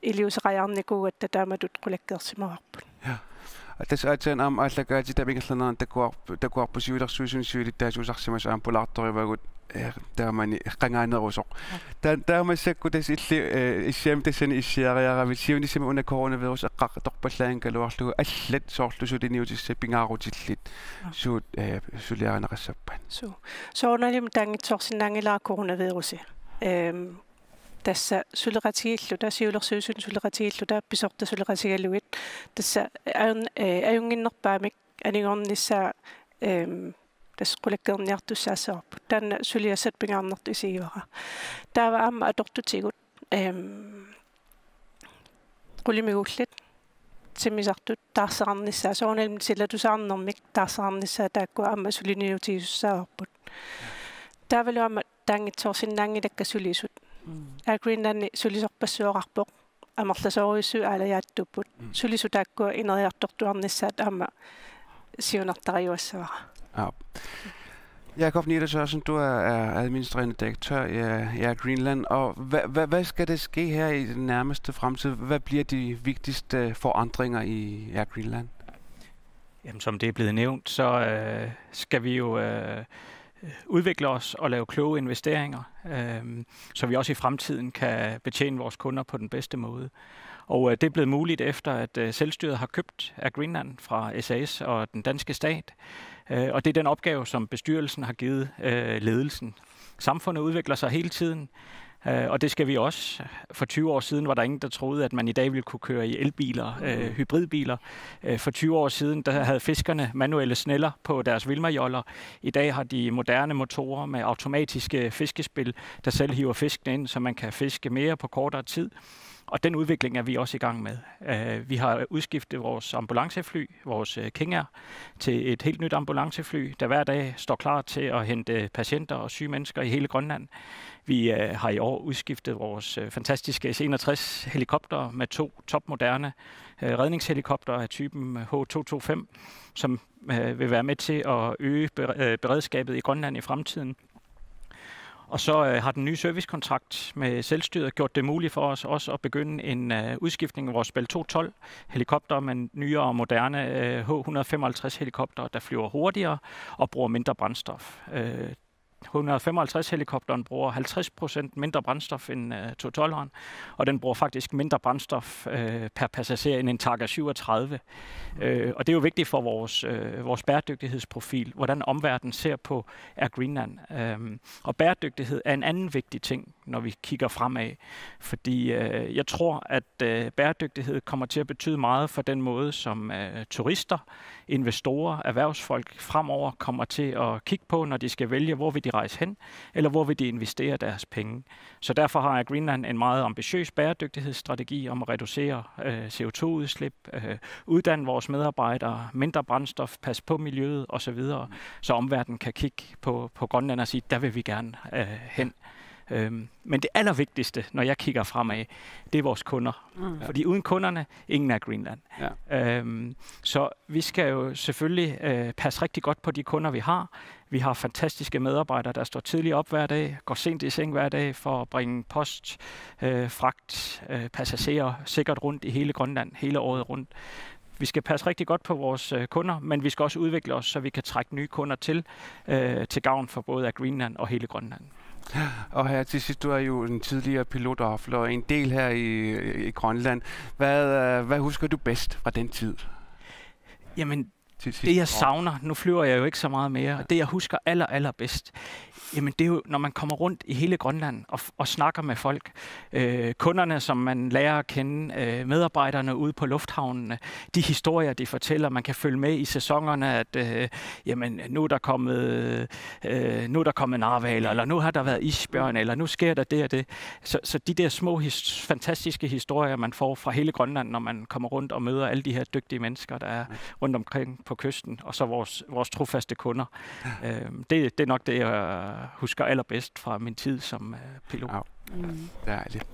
iliuuseqajaarnikuugatta taamatut qulakkeersimavarput. Ja. Tassa aatsaat aamma aallakaatitap ingerlanerani takuarp-, takuarput siulersuisuni siulittaasuusarsimasut aamma pulaartorivagut, eh, taamani qangaanerusoq. Ja. Ta-, taava massakkut tassa illit, eh, issiami tassani issiariaravit siunissami una coronavirus eqqartorpallaanngikkaluarlugu allat soorlu suliniutissat pingaarutillit. Ja. Suut, eh, suliarineqassappat? Suu. Soorunalimi taanngitsoorsinnaanngilara coronavirusi. Ehm, tassa suleqatigiilluta, siulersuisuni suleqatigiilluta, pisortat suleqatigalugit. Tassa ajun-, eh, ajunnginnerpaamik anigornissaa, ehm, tassa qulakkeerniartussaassavarput. Taanna suliassat pingaarnertut isigivara. Taava aamma atortutigut, ehm, qulimiguullit, timmisartut taarserarnissaat, soorunalimi silatusaarnermik taarserarnissaat taakkua aamma suliniutigisussaavarput. Taavalu aamma taanngitsoorsinnaanngilakka sulisut. Mm. Air Greenlandi sulisorpassuaqarpoq, amerlasoorujussuit aalajaattuupput. Mm. Sulisut taakkua ineriartortuarnissaat aamma siunertariuassavara. Aap. Jakob Niedersørensen, du er, er administrerende direktør i, i Air Greenland, og hvad, hvad, hvad skal der ske her i den nærmeste fremtid? Hvad bliver de vigtigste forandringer i Air Greenland? Jamen, som det er blevet nævnt, så, øh, skal vi jo, øh, udvikle os og lave kloge investeringer, øhm, så vi også i fremtiden kan betjene vores kunder på den bedste måde. Og, øh, det er blevet muligt efter, at, øh, selvstyret har købt Air Greenland fra S A S og den danske stat. Øh, og det er den opgave, som bestyrelsen har givet, øh, ledelsen. Samfundet udvikler sig hele tiden, øh, og det skal vi også. For tyve år siden var der ingen, der troede, at man i dag ville kunne køre i elbiler, øh, hybridbiler. Øh, for tyve år siden, der havde fiskerne manuelle sneller på deres Wilmajoller. I dag har de moderne motorer med automatiske fiskespil, der selv hiver fiskene ind, så man kan fiske mere på kortere tid. Og den udvikling er vi også i gang med. Øh, vi har udskiftet vores ambulancefly, vores, øh, King Air, til et helt nyt ambulancefly, der hver dag står klar til at hente patienter og syge mennesker i hele Grønland. Vi, øh, har i år udskiftet vores, øh, fantastiske S enogtres helikopter med to topmoderne, øh, redningshelikopter af typen H to to fem, som, øh, vil være med til at øge bere-, øh, beredskabet i Grønland i fremtiden. Og så, øh, har den nye servicekontrakt med selvstyret gjort det muligt for os også at begynde en, øh, udskiftning af vores Bell to tolv helikopter med en nyere og moderne, øh, H hundrede femoghalvtreds helikopter, der flyver hurtigere og bruger mindre brændstof. Øh, hundrede og femoghalvtreds helikopteren bruger halvtreds procent mindre brændstof end øh, to tolveren, og den bruger faktisk mindre brændstof øh, per passager end en Targa syvogtredive. Øh, og det er jo vigtigt for vores, øh, vores bæredygtighedsprofil, hvordan omverdenen ser på Air Greenland. Øhm, og bæredygtighed er en anden vigtig ting, når vi kigger fremad, fordi øh, jeg tror, at øh, bæredygtighed kommer til at betyde meget for den måde, som øh, turister, investorer, erhvervsfolk fremover kommer til at kigge på, når de skal vælge, hvor vil de rejse hen, eller hvor vil de investere deres penge. Så derfor har Air Greenland en meget ambitiøs bæredygtighedsstrategi om at reducere øh, C O to-udslip, øh, uddanne vores medarbejdere, mindre brændstof, passe på miljøet osv., så omverdenen kan kigge på, på Grønland og sige, der vil vi gerne øh, hen. Øhm, men det allervigtigste, når jeg kigger fremad, det er vores kunder. Mm. Fordi uden kunderne, ingen Air Greenland. Ja. Øhm, så vi skal jo selvfølgelig øh, passe rigtig godt på de kunder, vi har. Vi har fantastiske medarbejdere, der står tidligt op hver dag, går sent i seng hver dag for at bringe post, øh, fragt, øh, passagerer sikkert rundt i hele Grønland, hele året rundt. Vi skal passe rigtig godt på vores øh, kunder, men vi skal også udvikle os, så vi kan trække nye kunder til, øh, til gavn for både Air Greenland og hele Grønland. Og her til sidst, du er jo en tidligere pilot og har fløjet en del her i, i Grønland. Hvad, øh, hvad husker du bedst fra den tid? Jamen, det jeg savner, nu flyver jeg jo ikke så meget mere, det jeg husker aller, aller bedst, jamen det er jo, når man kommer rundt i hele Grønland og, og snakker med folk. Øh, kunderne, som man lærer at kende, øh, medarbejderne ude på lufthavnene, de historier, de fortæller, man kan følge med i sæsonerne, at øh, jamen, nu er der kommet, øh, nu er der kommet narhvaler, eller nu har der været isbjørn, eller nu sker der det og det. Så, så de der små, his, fantastiske historier, man får fra hele Grønland, når man kommer rundt og møder alle de her dygtige mennesker, der er rundt omkring på kysten, og så vores, vores trofaste kunder. Øh, det, det er nok det, jeg husker allerbedst fra min tid som øh, pilot. Wow. Mm. Dejligt.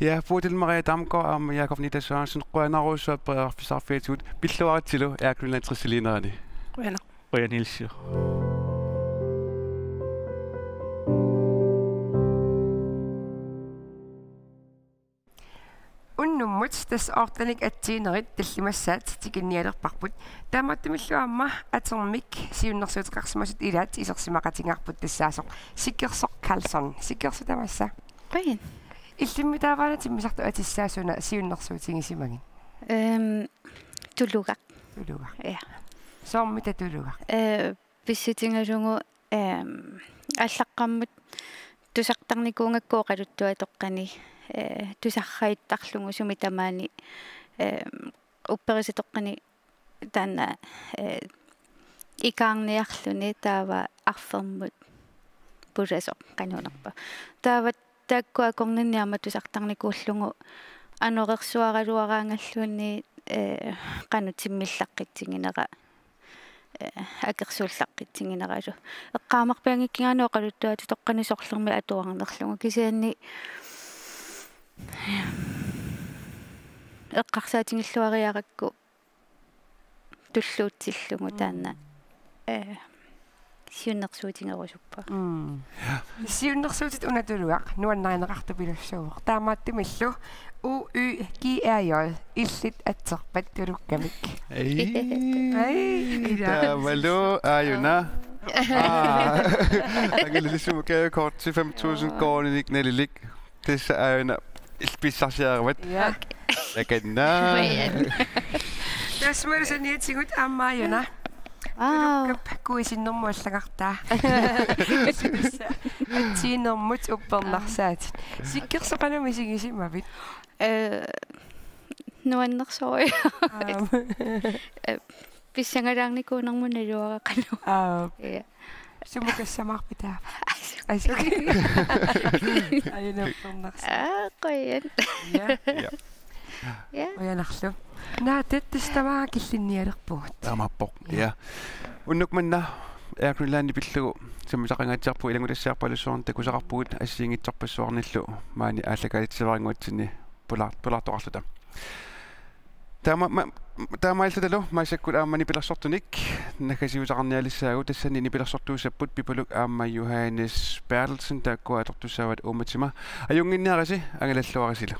Ja, Bodil Marie Damgaard og Jakob Nita Sørensen, qujanarsuaq periarfissarfiatigut, pilluaritsilu Air Greenland trissiliinerani. Qujanaq. Qujanilsiu. Unnummut tassa ortanik atsiinerit tallimassaat tikinnialerparput. Taamaattumillu aamma atermik siunnersuuteqarsimasut ilaat isersimaqatigaarput tassaasoq Sikersoq Karlsson. Sikersoq tamassa. Qujan. Illimmi taavaana timmisartoq atissaa suna siunnersuutigisimagit? Ehm, tulugaq. Tulugaq. Ja. Soormita tulugaq? Eh, pissutigalugu ehm allaqqammut tusartarnikuugakku oqaluttuatoqqani eh tusarrajuttarlugu sumi tamaani ehm upperisatoqqani taanna eh ikaarniarluni taava arfermut pulasoq qanuunerpa. Taava taakku akornanni aamma tusartarnikuullugu anorersuaraluaraangalluunniit eh qanoq timmillaqqitsiginera eh akersuullaqqitsigineralu. Eqqaamarpianngikkigaanni oqaluttuatoqqani sorlermi atuarnerlugu kisianni eqqarsaatigilluariarakku tulluutsillugu taanna eh siunnersuutigerusuppunga. Mm. Siunnersuutit una tulugaq nuannarineqartupilussuuvoq. Taamaattumillu U Y G R J illit atserpat tulukkamik. Ei. Ei, ila. Taavalu aajuna. Aa. Angalalisumut gavekorti fem tusind koruuninik nalilik. Tassa aajuna ilpissarsiaravat. Ja. Takanna. Qujan. Tasmalu saniatigut aamma aajuna. Wow. Tulukkap kuisinnermut allagartaa. Atsiinermut uppernarsaatit. Sikersoq qanoq misigisimavit? Eh, nuannersorujuk. Aap. Eh, pissangalaarnikuunermut naluara qanoq. Aap. Ja. Sumut kassamaarpit taava? Asuk. Asuk. Aajuna uppernarsaatit. Aa, qujan. Ja. Ja. Ja. Qujanarlu. Naatsit tassa tamaanga killinnialerpugut. Taamaappoq. Ja. Unnuk manna Air Greenlandi pillugu sammisaqangaatsiarpugut ilanngutassiarpaalussuarnik takusaqarpugut assigiinngitsorpassuarnillu maani aallakaatitsivarinnguatsinni pulaar-, pulaartoqarluta. Taama-, ma-, taamaalillutalu massakkut aamma nipilersortunik naggasiusaqarnialissaagut, tassani nipilersortuussapput Pipaluk aamma Johannes Berthelsen, taakkua atortussaavat uummatima. Ajunnginniarisi, angalalluarisilu.